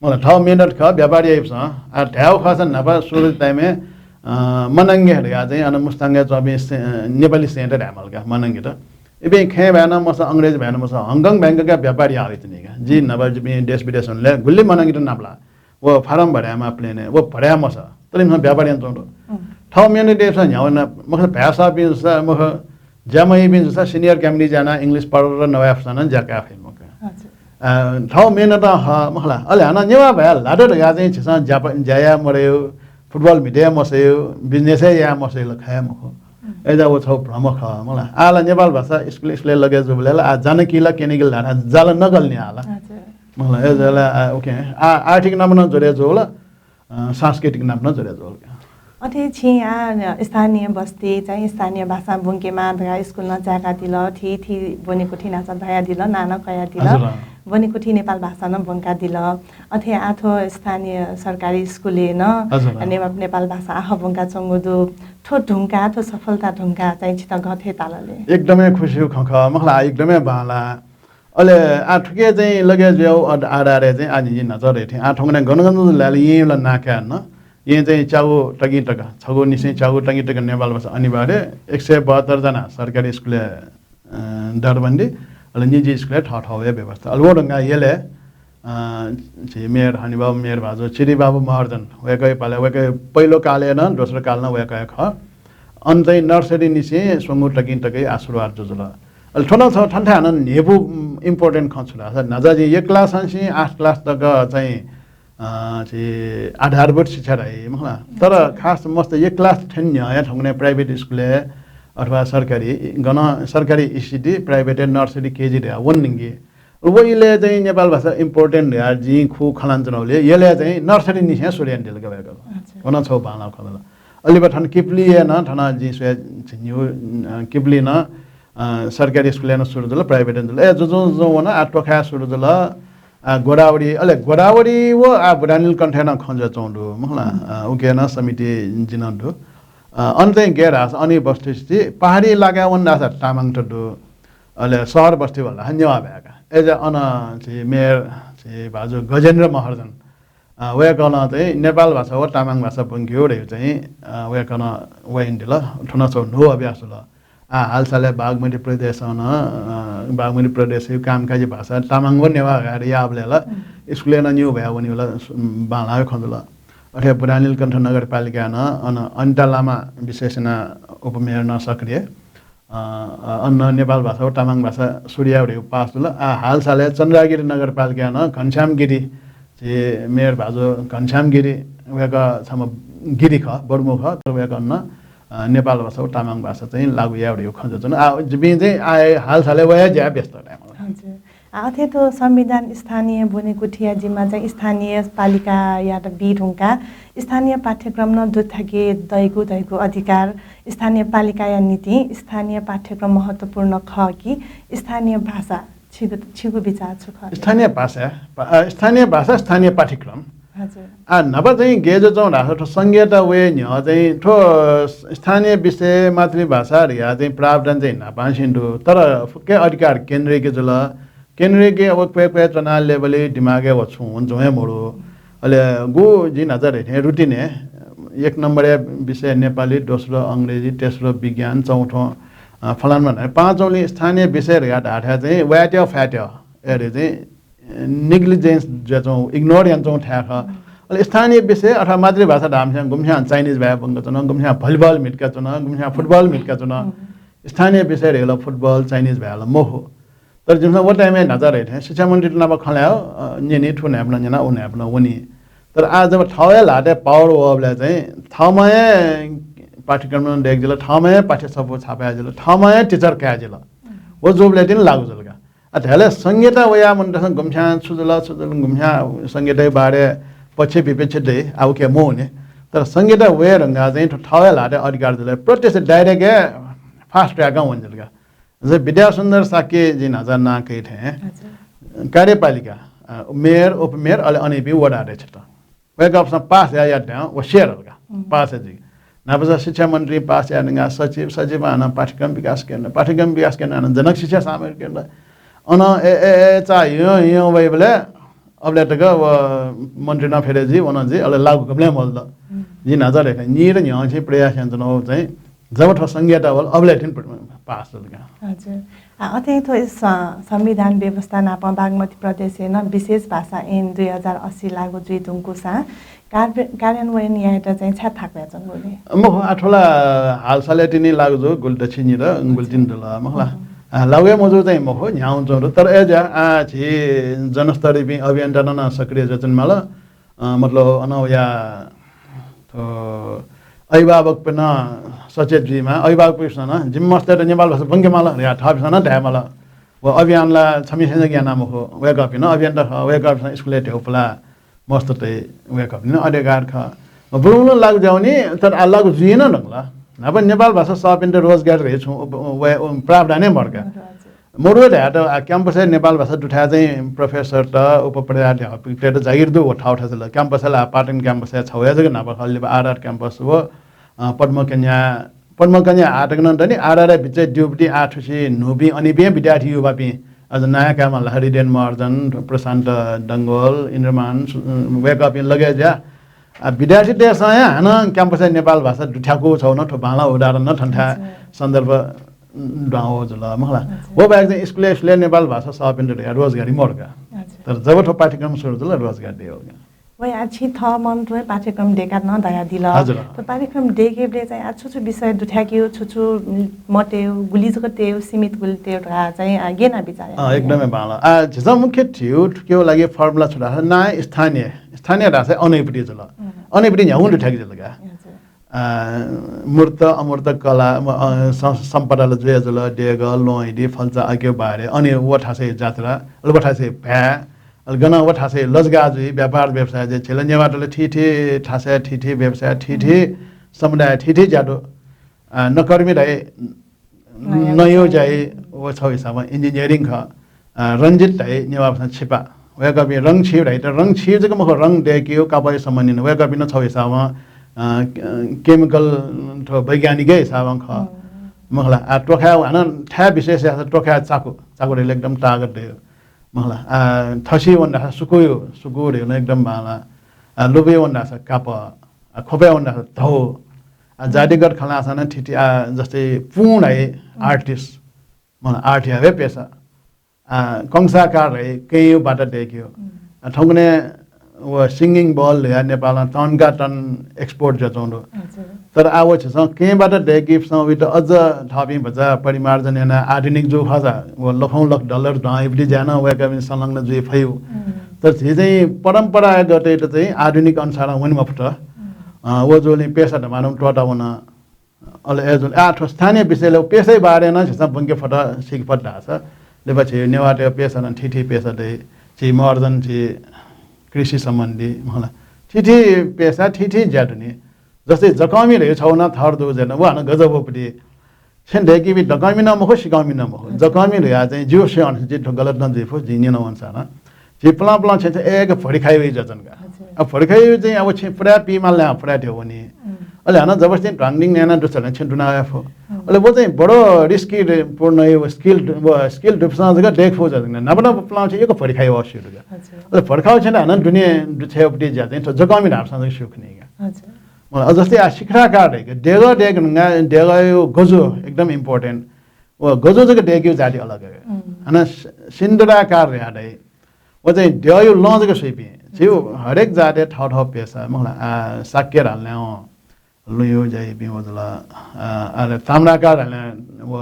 मखला थःगु मेहनत खः, व्यापार याइपिसं। आ, धायेगु खःसा न्हापा सुरु time-य्, अ, मनाङ्गे धयाः चाहिँ अन मुस्ताङय् च्वंपिं से-, अ, नेपाली सेंट धायेमाल का, मनाङ्गेत। इपिं खँय् भाय् नं मसः, अंग्रेजी भाय् नं मसः, हङकङ भ्याङ्ककया व्यापार याः वइतिनि का। जि न्हापा जिपिं देश विदेश हुनले गुलि मनाङ्गेत नापला। व फारम भर्यायेमाः plane-य्, व भर्याये मसः। तर इमिसं व्यापार यानाच्वंगु दु। थःगु मेहनत याइपिसं न्ह्याः वना, मखु भाय् सःपिं जूसा, मखु ज्या मयाइपिं जूसा senior comedy ज्या यानाः English परर नवाये फुसा नं ज्या काये फइ मखु। अ, थःगु मेहनतं हः, मखला। अले हानं नेवाः भाय् ल्हात धकाः चाहिँ झीसं ज्या प-, ज्या याये मदय्‌गु, football म्हिते मसय्‌गु, business हे याये मसय्‌गु ला खया मखु। अय्‌जा व छौ भ्रम खः, मखला। आः ला नेपाल भाषा स्कुल, स्कुलय् लगे जूबलय् ला आः जानकी ला क्यनेकी ला धाः जाल नगल नि आः ला। मखला, अय्‌जा ला, आ, OK। आ, आर्थिक नाप नं जोडे जुल, अ, सांस्कृतिक नाप नं जोडे जुल। अथे छिं आ, स्थानीय बस्ती चाहिँ स्थानीय भाषा बुंकेमाः धकाः स्कुल नं चाय्‌कादिल, थी, थी ब्वनेकुथि न्हाचः धयादिल, नां नं कयादिल। ब्वनेकुथि नेपाल भाषा नं बुंकादिल। अथे आ थ्व स्थानीय सरकारी स्कुलय् नं नेपाल भाषा आः बुंकाच्वंगु दु। थ्व धुंकाः, थ्व सफलता धुंकाः चाहिँ छितः गथे ताल ले? एकदमै खुसीगु खँ खः, मखला, एकदमै बांला। अले आ थुके चाहिँ लगे जुयाउ अद-, आधारय् चाहिँ आ झी न्हाचः धयाथें आ थौंकन्हय् गन गन लाय् ला येँ ला नाकाय् न। येँ चाहिँ च्यागू तकिं तक, छगू निसें च्यागू तकिं तक नेपाल भाषा अनिवार्य, एक सय बहत्तर जना सरकारी स्कुलय्, अ, दरबन्दी, अले निजी स्कुलय् थःथःया व्यवस्था। अले व ढंगं यलय्, अ, झी मेयर हनिबाबु, मेयर भाजु, चिरिबाबु महर्जन, वय्‌कःया पालय्, वय्‌कःया पहिलो कालय् नं, दोस्रो काल नं वय्‌कःया खः। अन चाहिँ nursery निसें स्वंगू तकिं तकय् आ सुरुवात जुजुल। अले थ्व नं छगू थन थाय् हानं न्हेबु, उम्, important खँ छु धाःसा, न्हाचः जिं एक class हंसिं आठ class तक चाहिँ, अ, झी आधारभूत शिक्षा धाइ, मखला। तर खास मस्त एक class थ्यने न्ह्यः हे थौंकन्हय् private स्कुलय् अथवा सरकारी, गन सरकारी E C D, private-य् nursery, K G धयाः वने निंकि। व इलय् चाहिँ नेपाल भाषा important धयाः जिं खू खँ ल्हानाच्वनाबलय् यलय् चाहिँ nursery निसें सुरु यानादिल का वय्‌कलं। व नं छगू बांलाःगु खँ दु। अले बा थन किपलिइ नं, थन जिं स्वया झिंन्यू, अ, किपलिइ नं, अ, सरकारी स्कुलय् नं सुरु जुल, private नं जुल। ए, जुजुं जुजुं वन, आ, तोखाय् सुरु जुल, आ, गोदावरी, अले गोदावरी व, आ, बुढानीलकण्ठय् नं खँ जुयाच्वंगु दु, मखला, अ, उके नं समिति जि नं दु। अ, अन चाहिँ गय् धाःसा, अन वस्तुस्थिति, पहाडी इलाकाय् वन धाःसा तामाङत दु। अले शहर बस्ती वल धाःसा नेवाः भाय् का। अय्‌जा अन झी मेयर, झी भाजु गजेन्द्र महर्जन, अ, वय्‌कलं चाहिँ नेपाल भाषा व तामाङ भाषा बुंकेगु धइगु चाहिँ, अ, वय्‌कलं वयादिल। थन छगू न्हू अभ्यास जुल। आ, हालसालय् बागमती प्रदेशं नं, अ, बागमती प्रदेशया कामकाजी भाषा तामाङ व नेवाः धयाः याःबलय् ला स्कुलय् नं निगू भाय् वनीगु ला सु-, बांलाःगु खँ जुल। अथे बुढानीलकण्ठ नगरपालिकाय् नं अन अनिता लामा विशेष यानाः उपमेयर नं सक्रिय। अ, अ, अन नेपाल भाषा व तामाङ भाषा सुरु यायेगु pass जुल। आ, हालसालय् चन्द्रागिरी नगरपालिकाय् नं घनश्याम गिरी, झी मेयर भाजु घनश्याम गिरी, वय्‌कः छम्ह गिरी खः, बर्मू खः, तर वय्‌कलं नं, अ, नेपाल भाषा व तामाङ भाषा चाहिँ लागू यायेगु खँ जुयाच्वन। आ, जिपिं चाहिँ आः हालसालय् वया ज्याय् व्यस्त time। हजुर। आ, अथे थ्व संविधान स्थानीय ब्वनेकुथिया जिम्मा चाहिँ स्थानीय पालिकायात बी धुंकाः स्थानीय पाठ्यक्रम नं दुथ्याके दइगु धइगु अधिकार स्थानीय पालिकाया निंतिं स्थानीय पाठ्यक्रम महत्त्वपूर्ण खः कि स्थानीय भाषा? छिगु, छिगु विचार छु खः? स्थानीय भाषा, पा-, अ, स्थानीय भाषा, स्थानीय पाठ्यक्रम। हजुर। आ, न्हापा चाहिँ गय् जुयाच्वं धाःसा थ्व संघीयता वये न्ह्यः चाहिँ थ्व स्थानीय विषय, मातृभाषा धयाः चाहिँ प्रावधान चाहिँ न्हापांनिसें दु। तर फुक्क अधिकार केन्द्रय्‌के जुल। केन्द्रय्‌के व क्वय् क्वय् च्वना level-य् दिमागय् व छुं जुं हे मदु। अले गु जिं न्हाचः धयाथें routine-य् एक नम्बरया विषय नेपाली, दोस्रो अंग्रेजी, तेस्रो विज्ञान, चौथो, अ, फलाना फलाना। पाँचौंलि स्थानीय विषय धयाः धाःथाय् चाहिँ वाय्‌त्याः फाय्‌त्याः, अथे चाहिँ negligence जुयाच्वं, ignore यानाच्वं थाय् खः। अले स्थानीय विषय अथवा मातृभाषा धाःम्हस्यां गुम्हस्यां Chinese भाय् ब्वंकाच्वन, गुम्हस्यां volleyball म्हितकाच्वन, गुम्हस्यां football म्हितकाच्वन। स्थानीय विषय धइगु ला football, Chinese भाय् ला मखु। तर जिमिसं व time-य् न्हाचः धयाथें शिक्षा मन्त्रीत नाप खँ ल्हायेगु, अ, न्यनी, थ्व न्हाय्‌पनं न्यना, उ न्हाय्‌पनं वनी। तर आः जब थःगु हे ल्हातय् power वःबलय् चाहिँ थःम्हं हे पाठ्यक्रम नं दयेकाजिल, थःम्हं हे पाठ्यसफू छापा याःजिल, थःम्हं हे teacher कायेजिल। व जूबलय् तिनि लागू जुल का। आ, धायेला संघीयता वयाः मनूतय्‌सं गुम्हस्यां छु जुल, छु जुल, गुम्हस्यां संघीयताया बारे पक्ष विपक्ष दइ, आ, उके मवने। तर संघीयता वये धुंकाः चाहिँ थ्व थःगु हे ल्हातय् अधिकार जुल, प्रत्यक्ष direct हे fast track-ं वने जुल का। जस्तै विद्यासुन्दर शाक्य जिं न्हाचः नां कइ थें, हजुर। कार्यपालिका, अ, मेयर, उपमेयर, अले अनयापिं वडा अध्यक्षत। वय्‌कःपिन्सं pass याः यात धायेवं व share हल का। हम्म। Pass याः जुइ। न्हापा शिक्षा मन्त्रीं pass याः धुंकाः सचिव, सचिवं हानं पाठ्यक्रम विकास केन्द्र, पाठ्यक्रम विकास केन्द्रं हानं जनक शिक्षा सामग्री केन्द्र। अनं ए, ए, ए, चा हियो, हियो वइबलय् अबलय् तक व मन्त्री नं फेरे जुइ, व नं जुइ, अले लागू गबलें मजुल। हम्म। जिं न्हाचः धयाथें निर न्ह्यःने प्रयास यानाच्वनागु चाहिँ जब थ्व संघीयता वल, अबलय् तिनि pass जुल का। हजुर। आ, अथे थ्व स-, संविधान व्यवस्था नाप बागमती प्रदेशय् नं विशेष भाषा ऐन दुई हजार अस्सी लागू जुइ धुंकूसां कार्य-, कार्यान्वयन यायेत चाहिँ छाय् थाकु यानाच्वंगु ले? मखु, आ, थ्व ला हालसालय् तिनि लागू जूगु, गुलि दच्छि निदँ, गुलि तिनि दु ला, मखु ला। हम्म। आ, लागू हे मजूगु चाहिँ मखु, न्ह्याः वनाच्वंगु दु। तर अय्‌जुयाः, आ, झी जनस्तरीयपिं अभियन्ता नं सक्रिय जुयाच्वनेमाल। अ, मतलब, अन वयाः थ्व अभिभावकपिं नं सचेत जुइमाः। अभिभावकपिन्सं नं जिमि मस्तय्‌त नेपाल भाषा ब्वंकेमाल धयाः थःपिन्सं नं धायेमाल। व अभियान ला छम्हस्यां जक याना मखु, वय्‌कःपिं नं अभियन्ता खः, वय्‌कःपिन्सं स्कुलय् ध्यबा पुलाः मस्तय्‌त वय्‌कःपिनि नं अधिकार खः। व ब्वंगु नं लागू जुयावनी, तर आः लागू जुइ हे नं धुंकल। न्हापा नेपाल भाषा सःपिन्त रोजगार धइगु छुं उप-, व, व प्रावधान हे मदु का। मदु धायेत, आ, campus-य् नेपाल भाषा दुथाय् चाहिँ professor-त, उपप्राध्यापकतय्‌त जागिर दु, व थःथःगु ला। Campus-य् ला, पाटन campus-य् छगू हे जक न्हापा खः, लिपा आरआर campus व, अ, पद्मकन्या, पद्मकन्या आःतक नं दनि, आरआर-या बिचय् दुपिं आः थुसी न्हूपिं अनयापिं विद्यार्थी युवापिं, अझ नां हे कायेमाल, हरिदेन महर्जन, प्रशान्त डंगोल, इन्द्रमान, सु-, वय्‌कःपिं लगे जुयाः, आ, विद्यार्थीतय्‌सं हे हानं campus-य् नेपाल भाषा दुथ्याकूगु छगू नं थ्व बांलाः उदाहरण नं थन थाय् सन्दर्भ दुहां वःगु जुल, मखु ला। व बाहेक चाहिँ स्कुलय् स्कुलय् नेपाल भाषा सःपिन्त धयाः रोजगारी मदु का। तर जब थ्व पाठ्यक्रम सुरु जुल, रोजगार दयेवल का। वय् आ, छिं थःम्हं तुं पाठ्यक्रम दयेकाः नं धयादिल। हजुर। थ्व पाठ्यक्रम दयेकेबलय् चाहिँ आ, छु छु विषय दुथ्याकेगु, छु छु, उम्, मतयेगु, गुलि जक तयेगु, सीमित गुलि तयेगु धकाः चाहिँ आ, गय् यानाः बिचाः यानाः? अँ, एकदमै बांलाः। आ, झीसं मुख्य थ्यू थुकेगु लागि formula छु धाःसा नां हे स्थानीय, स्थानीय धाःसा अनयापट्टि जुल। अनयापट्टि न्ह्यागुं दुथ्याके जुल का। आ, मूर्त, अमूर्त कला, म, अ, सं-, सम्पदा ला जुया जुल, देगः, ल्वहंहिति, फल्चा, अज्याःगु बारे, अनि व थासय् जात्रा, अले व थासय् भाय्, अले गनं व थासय् लजगाः जुइ, व्यापार व्यवसाय जुइ, झीला नेवाःतय्‌ला थीथी थासय् थीथी व्यवसाय, थीथी समुदाय, थीथी ज्या दु। आ, नकर्मी धाइ, नयौ ज्या याइ, व छगू हिसाबं engineering खः। अ, रंजित धाइ नेवाः भाषां छिपा। वय्‌कःपिं रंग छिप धाइ, तर रंग छिप जक मखु, रंग दय्‌केगु कापःया सम्बन्धी नं। वय्‌कःपिं नं छगू हिसाबं, अ, chemical, थ्व वैज्ञानिक हिसाबं खः। मखु ला, आ, त्वखाय् हानं थाय् विशेष याःसा त्वखाय् चाकु, चाकु धाइ एकदम तागत दय्‌गु। मखु ला, आ, थसि वन धाःसा सुकुयु, सुकु धाइ नं एकदम बांलाः। आ, लुबुय् वन धाःसा कापः, आ, ख्वपय् वन धाःसा धौ। आ, जातिगत खँ ल्हाःसा नं थीथी, आ, जस्तै पुं धाइ artist। मखु ला, art-या हे पेसा। आ, कंसाकार धाइ, कँय्‌या बाटा दय्‌केगु। आ, थौंकन्हय् व singing bowl धयाः नेपालं टनका टन export जुयाच्वंगु दु। तर आ, व झीसं कँय् बाटा दय्‌कीपिन्सं वइत अझ थःपिं भचा परिमार्जन यानाः आधुनिक जू खःसा, व लखौं लख dollar दुहां वइपट्टि ज्याय् नं वय्‌कःपिं संलग्न जुइ फइ। तर झी चाहिँ परम्परागतयात चाहिँ आधुनिक अनुसारं वने मफुत। अ, व जूगुलिं पेसा धमाधम त्वःता वन। अले अय्‌जूगुलिं आ, थ्व स्थानीय विषयलय् व पेसाया बारे नं झीसं ब्वंके फत, सीके फत धाःसा, लिपा झी नेवाःतय्‌गु पेसा नं थीथी पेसा दइ, झी महर्जन झी कृषि सम्बन्धी, मखु ला, थीथी पेसा, थीथी ज्या दु नि। जस्तै जकःमि धइगु छगू नं थर दु जुयाः नं, व हानं गजब वःपट्टि। छेँ दय्‌कीपिं दकःमि नं मखु, सिकःमि नं मखु। जकःमि धयाः चाहिँ जिगु स्वये अनुसार, जिं थ्व गलत नं जुइ फु, जिं न्यनागु अनुसारं। झी पुलां पुलां छेँ छेँ एक भरिखाइ वइ जुयाच्वन का। आ, भरिखाइ वइ चाहिँ अब छेँ पुराय् पीमाल ला, पुराय् ध्यबा वनी। अले हानं जबरजस्ती ध्वाङधिङ यानाः दुसा ला छेँ दुना वये फु। अले व चाहिँ बडो risky पूर्ण हे, व skill, व skill दुपिन्सं जक दय्‌के फु जुयाच्वन का। नाप नाप पुलां छेँ एक भरिखाइ वः स्यू का। अले भरिखाइ छेँ हानं दुने दुछ्वयेपट्टि ज्या चाहिँ थ्व जकःमि धाःपिन्सं जक स्यू खनी का। अ, जस्तै आ, शिखराकार धइगु, देगः दय्‌के धुंकाः देगःया गजु एकदम important। व गजु जक दय्‌केगु जाति अलग हे। हानं सि-, सिन्दुराकार धयाः धाइ। व चाहिँ द्यःयु लं जक स्वइपिं। झीउ हरेक जातय् थःथः पेसा, मखुला, आ, शाक्य धालना, अँ, लुँयु ज्याइपिं व जुल, आ, अले ताम्राकार धालना, व,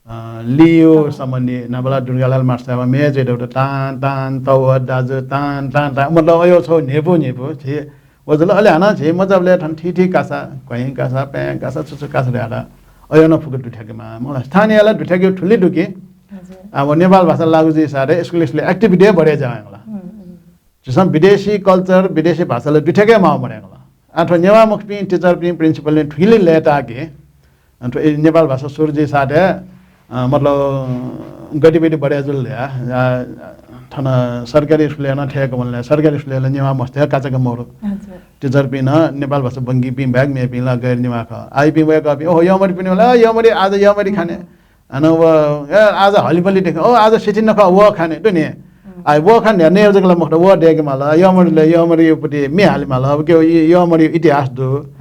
अ, लियु सम्बन्धी नबला दुर्गालाल मास्टर साहब मेजे दौत तान, तान, तव, दाजु, तान, तान, तान, मतलब अयो छौ न्हेपु, न्हेपु, झी, व जुल, अले हानं झी मजबले थन थी, थी कासा, क्वाइँ कासा, प्याँ कासा, छुछु कासा धारा। अयो न फुक दुथ्याकेमा, मखुला, स्थानीयला दुथ्याके थुलि दुकी। हजुर। अब नेपाल भाषा लागु जी सारे, स्कुल, स्कुल activity बढे जावंला। हम्म, हम्म। झीसं विदेशी culture, विदेशी भाषाला दुथ्याके माव मरेंगला। आ, थ्व नेवाः मखुपिं teacher पिं, principal पिं थुलि लय्ताके, आ, थ्व ए, नेपाल भाषा सुरु जी साथे, अ, मतलब, गतिविधि बढे जुल या, आ, थन सरकारी स्कुलय् न थेक वनले, सरकारी स्कुलय् नेवाः मस्ते काचक मरु। हजुर। Teacher पिं न नेपाल भाषा बंकीपिं बाहेक मेपिं ला गैर नेवाः खः। आइपिं वय्कःपिं, ओहो, यमरी पिने वला, यमरी, आज यमरी खाने। हम्म। अन व, ए, आज हलिपलि देखे, ओ, आज सिथि नखः, व खाने, दु नि। हम्म। आ, व खाने, ने जक ला मखुत, व देके माल, यमरीले, यमरीपति मे हाले माल, अब के, य-, यमरी इतिहास दु। हजुर।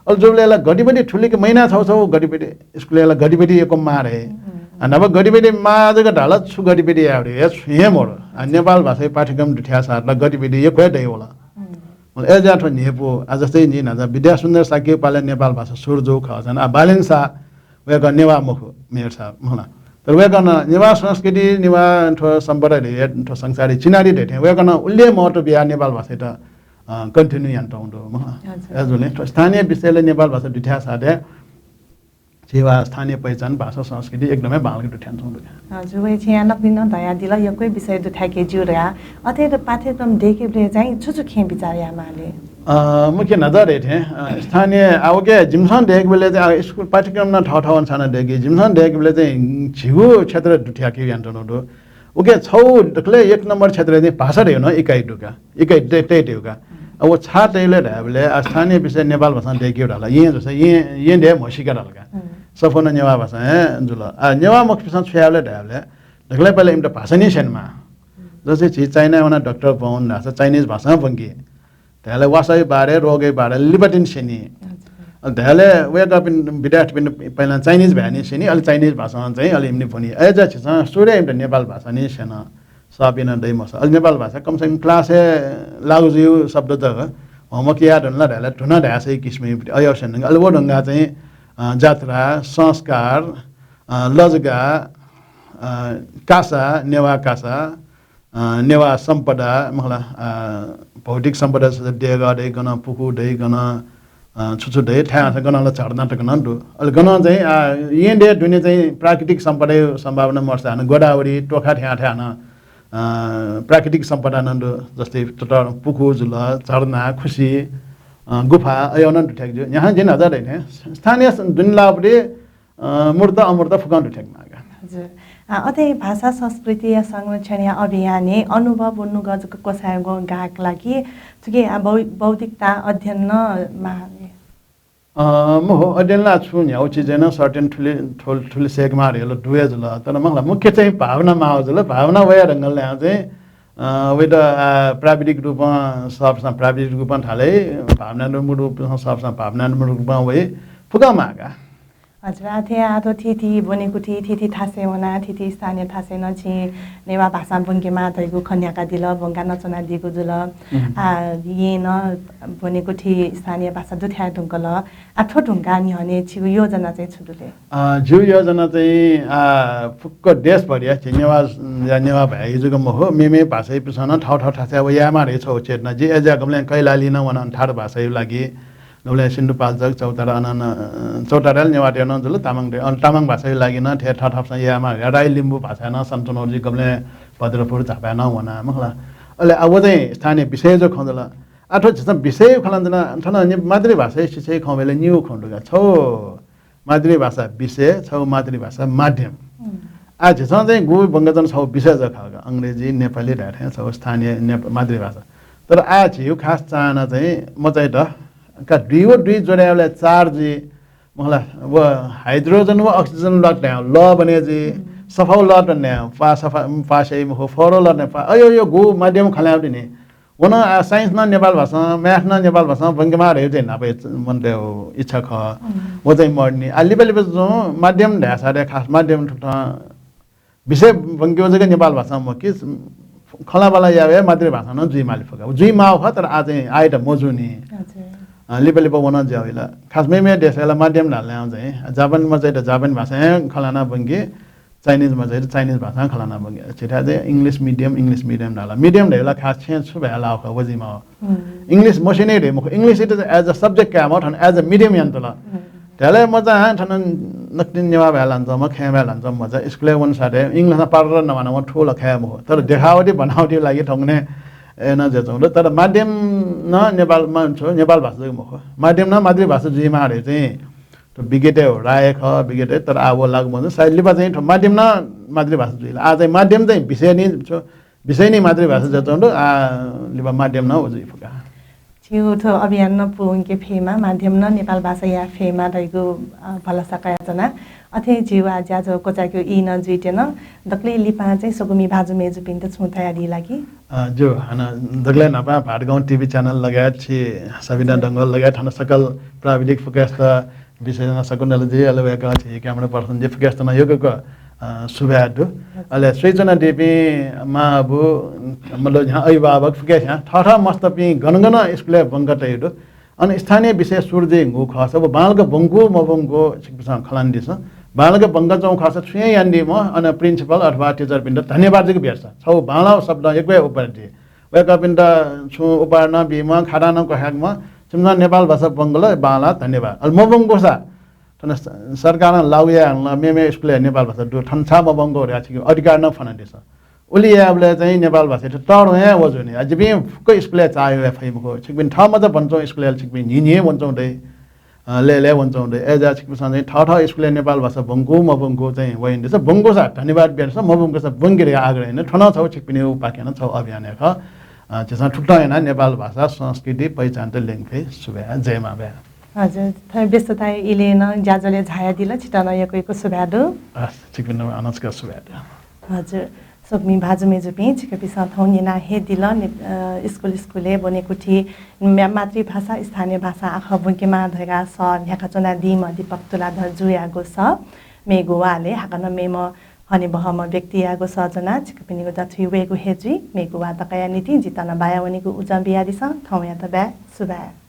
अले जुबले ला गतिविधि थुलिक महिना छौ छौ गतिविधि, स्कुलय् ला गतिविधि यक्व मारे। हम्म। आ, नब गतिविधि मा जक धाल, छु गतिविधि यावरे, हे छु हे मरु। आ, नेपाल भाषा पाठ्यक्रम दुथ्यासा ला गतिविधि यक्व हे दै वला। हम्म। मतलब, ए, ज्या थ्व न्हेपु, आ, जस्तै नि, न्हाचा विद्यासुन्दर शाक्य पाले नेपाल भाषा सुरु जू खः, झन, आ, बालेन शाह, वय्कः नेवाः मखु, मेयर साहब, मखुला। तर वय्कलं नेवाः संस्कृति, नेवाः थ्व सम्पदा धइगु हे थ्व संसारय् चिनादी धइथें वय्कलं उल्लेख महत्व बियाः नेपाल भाषायात, अ, continue यानातःगु दु, मखुला। हजुर। अय्जूगुलिं थ्व स्थानीय विषयलय् नेपाल भाषा दुथ्याःसाथं झी वा स्थानीय पहिचान, भाषा, संस्कृति एकदमै बांलाक दुथ्यानाच्वंगु दु। हजुर, वय् छिं नकतिनि धयादिल, यक्व हे विषय दुथ्याके ज्यू धयाः। अथे त पाठ्यक्रम दय्केबलय् चाहिँ छु छु खँय् बिचाः यायेमाली? अ, मुख्य न्हाचा धइथें, अ, स्थानीय, आ, उके जिमिसं दय्केबलय् चाहिँ, आ, स्कुल पाठ्यक्रम नं थःथः वनाः छाना दय्के, जिमिसं दय्केबलय् चाहिँ झीगु क्षेत्र दुथ्याके यानातःगु दु। उके छौ दकलय् एक नम्बर क्षेत्रय् चाहिँ भाषा धइगु नं इकाइ दु का, इकाइ तये, तये धइगु का। आ, व छाय् तयेले धायेबलय्, आ, स्थानीय विषय नेपाल भाषां दय्केगु धाल, येँ जूसा, येँ, येँ दय् म्हसीका धाल का। हम्म। सफू नं नेवाः भाषां हे जुल। आ, नेवाः मखुपिन्सं छु यायेबलय् धायेबलय्, दकलय् पहिले इमित भाषा नि स्यनेमाः। जस्तै झी चाइनाय् वनाः डाक्टर ब्वं धाःसा चाइनिज भाषां ब्वंकी। धायेबलय् वासःया बारे, रोगया बारे लिपा तिनि स्यनी। अच्छा। अले धायेबलय् वय्कःपिं विद्यार्थीपिं पहिला चाइनिज भाय् नि स्यनी, अले चाइनिज भाषां चाहिँ अले इमि नि ब्वनी। अय्जूसा झीसं सुरुइ इमित नेपाल भाषा नि स्यन। सःपिं नं दइ मसः। अले नेपाल भाषा कम से कम class-य् लागू जुइगु शब्द जक homework याये धुन ला धायेबलय् धुन धायेसा एक किसिमं अय् स्यने धुंकाः। अले व धुंकाः चाहिँ, अ, जात्रा, संस्कार, अ, लजगाः, अ, कासा, नेवाः कासा, अ, नेवाः सम्पदा, मखुला, अ, भौतिक सम्पदा, देगः दइ गन, पुखू दइ गन, अ, छु छु दइ, थाय् हानं गन ला झरना तक नं दु। अले गन चाहिँ, अ, येँ दय् दुने चाहिँ प्राकृतिक सम्पदाया सम्भावना मरुसा हानं गोदावरी, तोखा थें थें हानं, अ, प्राकृतिक सम्पदा नं दु। जस्तै तत पुखू जुल, झरना, खुसी, अ, गुफा, अय् नं दुथ्याके ज्यू। यहाँ जिं न्हाचा धइथें स्थानीय दुने लाःबलय् अ, मूर्त अमूर्त फुक्कं दुथ्याकेमाः का। हजुर। आ, अथे भाषा संस्कृतिया संरक्षणया अभियानय् अनुभव व नुगः जक क्वसायेगु गाःक ला कि थुकी, आ, बौ-, बौद्धिकता अध्ययन नं माः ले? अ, मखु, अध्ययन ला छुं न्ह्यागु चिजय् नं certain थुलि, थुल-, थुलि सय्केमाः धइगु ला दु हे जुल। तर मखुला मुख्य चाहिँ भावना माःगु जुल। भावना वया धुंकल ला चाहिँ, अ, वइत, आ, प्राविधिक रूपं सःपिन्सं प्राविधिक रूपं थाले, भावनात्मक रूपं सःपिन्सं भावनात्मक रूपं वइ, फुक्कं माः का। हजुर, आः थें आः थ्व थीथी ब्वनेकुथि, थीथी थासय् वनाः, थीथी स्थानीय थासय् नं छिं नेवाः भाषां ब्वंकेमाः धइगु खँ न्ह्याकादिल, ब्वंका नं च्वनादीगु जुल। उम्। आः येँ नं ब्वनेकुथि स्थानीय भाषा दुथ्याये धुंकल। आः थ्व धुंकाः न्ह्यःने छिगु योजना चाहिँ छु दु ले? अ, जिगु योजना चाहिँ, अ, फुक्क देशभरिया झी नेवाः, या नेवाः भाय् जक मखु, मेमे भाषायापिन्सं नं थःथः थासय् व यायेमाः धइगु छगू चेतना। जि अय्जुयाः गबलें कैलाली नं वन, अन थारु भाषाया लागि। गबलें सिन्धुपाल्चोक, चौतारा, अन, अन, चौताराय् नेवाःतय् नं जुल, तामाङतय्, अन तामाङ भाषाया लागि नं थथे थःथःपिन्सं यायेमाः, राई लिम्बू भाषाय् नं सन्चनौजी गबलें भद्रपुर झापाय् नं वना, मखुला। अले आ व चाहिँ स्थानीय विषय जक खँ जुल। आः थ्व झीसं विषय खँ ल्हाना च्वना, थन नि मातृभाषाया शिक्षाया खँ वयेबलय् निगू खँ दु का। छगू मातृभाषा विषय, छगू मातृभाषा माध्यम। उम्। आः झीसं चाहिँ गुगु ब्वंकाच्वना छगू विषय जक खः का, अंग्रेजी, नेपाली धाये थें छगू स्थानीय नेप-, मातृभाषा। तर आः झीगु खास चाहना चाहिँ मचाइत का दुई व दुई जोडायेबलय् चार जुइ, मखुला, व हाइड्रोजन व अक्सिजन लत न्याय्, लः बने जुइ, उम्। सफाउ लत न्याय्, प्वा सफा, प्वा स्याइ मखु, फोहोर लत न्याय्, प्वा, अयो, यो गु माध्यम खँ ल्हायेगु तिनि। व नं आ science नं नेपाल भाषां, math नं नेपाल भाषां ब्वंकेमाः धइगु चाहिँ न्हापा मनूतय् इच्छा खः। उम्। व चाहिँ मदुनि। आ लिपा लिपा जुं माध्यम धायेसा धया खास माध्यम थुकथं विषय ब्वंकेगु जक नेपाल भाषां मखु कि, खँल्हाबल्हा याये मातृभाषां नं जुइमाली फुका। जुइमाःगु खः, तर आः चाहिँ आःयात मजूनि। हजुर। अ, लिपा लिपा व नं ज्या वइ ला। खास मेमेगु देशय् ला माध्यम धाल नं चाहिँ, जापान मचाइत जापानी भाषां खँ ल्हाना ब्वंकी, Chinese मचाइत Chinese भाषां खँ ल्हाना ब्वंकी। छिथाय् चाहिँ English medium, English medium धाल। Medium धइगु ला खास छेँ छु भाय् लाःगु खः, व जुइमाः। हम्म। English मस्यनीगु धइगु मखु, English-यात as a subject कायेमाः, थन as a medium यानातल। हम्म। धायेबलय् मचां थन नकतिनि नेवाः भाय् ल्हानाच्वंम्ह, खय् भाय् ल्हानाच्वंम्ह मचा स्कुलय् वनाः साथय् English-नं पारदर्शी नवानाः वं थुल खँ याये मखु। तर देखावटी बनावटीया लागि थौंकन्हय् याना जुयाच्वंगु दु। तर माध्यम नं नेपालमा छु, नेपाल भाषा जक मखु। माध्यम नं मातृभाषा जुइमाः धइगु चाहिँ थ्व विगतय् राय खः, विगतय्, तर आः व लागू मजू। सायद लिपा चाहिँ थ्व माध्यम नं मातृभाषा जुइ ला। आः चाहिँ माध्यम चाहिँ विषय नि छु, विषय नि मातृभाषा जुयाच्वंगु दु, आः लिपा माध्यम नं व जुइ फुका। छिगु थ्व अभियान नं पूवंके फयेमा, माध्यम नं नेपाल भाषा याये फयेमा धइगु, अ, भलसा कयाच्वना। अथे झीगु आः ज्याझ्वः क्वचायेकेगु ई नं जुइत्यन। दकलय् लिपा चाहिँ स्वकुमि भाजु मय्जुपिन्त छुं धयादी ला कि? अ, ज्यू, हानं दकलय् न्हापां भादगाउँ TV channel लगायत छि सबिना हजुर। डंगोल लगायत हानं सकल प्राविधिक फुक्कसित विशेष यानाः शकुन्तला जी, अले वय्कः झी cameraperson जी फुक्कसित नं यक्व यक्व, अ, सुभाय् दु। हजुर। अले स्वयाच्वनादीपिं मांबौ, मतलब, झी अभिभावक फुक्कसियां थःथः मस्तपिं गन गन स्कुलय् ब्वंका तयागु दु। अन स्थानीय विषय सुरु जुइगु खःसा व बांलाक ब्वंकू मब्वंकू छिकपिन्सं खँ ल्हानादिसँ। बांलाक ब्वंकाच्वंगु खःसा छुं हे यानादी मखु, अन principal अथवा teacher-पिन्त धन्यवाद जक बियादिसँ। छगू बांलाःगु शब्दं यक्व हे उपहार दी। वय्कःपिन्त छुं उपहार नं बीम्वाः, खादा नं क्वखाय्केमाः। छिमिसं नेपाल भाषा ब्वंकल, बांलाः, धन्यवाद। अले मब्वंकूसा थन स-, सरकारं लागू याये हल, मेमे स्कुलय् नेपाल भाषा दु, थन छाय् मब्वंकू धयाः छिकपिं अधिकार नं फ्वनादिसँ। उलि यायेबलय् चाहिँ नेपाल भाषायात तःधं हे वजू नि। आ, जिपिं फुक्क स्कुलय् चाःहिउ हे फइ मखु। छिकपिं थःमचा भ्वनाच्वंगु स्कुलय् ला छिकपिं न्हिं न्हिं हे वनाच्वंगु दइ, अ, लय् लय् वनाच्वंगु दइ। अय्‌जुयाः छिकपिन्सं चाहिँ थःथः स्कुलय् नेपाल भाषा ब्वंकू मब्वंकू चाहिँ वयादिसँ। ब्वंकूसा धन्यवाद बियादिसँ, मब्वंकूसा ब्वंकि धकाः आग्रह याना। थ्व नं छगू छिकपिनिगु पाखें नं छगू अभियान हे खः। अ, झीसं थुकथं यानाः नेपाल भाषा, संस्कृति, पहिचानयात ल्यंके फइ। सुभाय्, जय मांभाय्। हजुर, थ्व व्यस्तताया इलय् नं ज्याझ्वलय् झायादिल, छितः नं यक्व यक्व सुभाय् दु। हस्, छिकपिन्त नं हानं छकः सुभाय् दु। हजुर, स्वकुमि भाजु मय्जुपिं, छिकपिन्सं थौं न्यना हे दिल, ने-, अ, स्कुल स्कुलय् ब्वनेकुथि म्या-, मातृभाषा, स्थानीय भाषां आखः ब्वंकेमाः धकाः सः न्ह्याकाच्वनादीम्ह दीपक तुलाधर जुयागु सः मेगु वालय् हाकनं मेम्ह हनेबहःम्ह व्यक्तियागु सः ज्वनाः छिकपिनिगु दथुइ वयेगु हे जुइ। मेगु वाः तकया निंतिं जितः नं बायावनेगु उजं बियादिसँ। थौंयात बाय्, सुभाय्।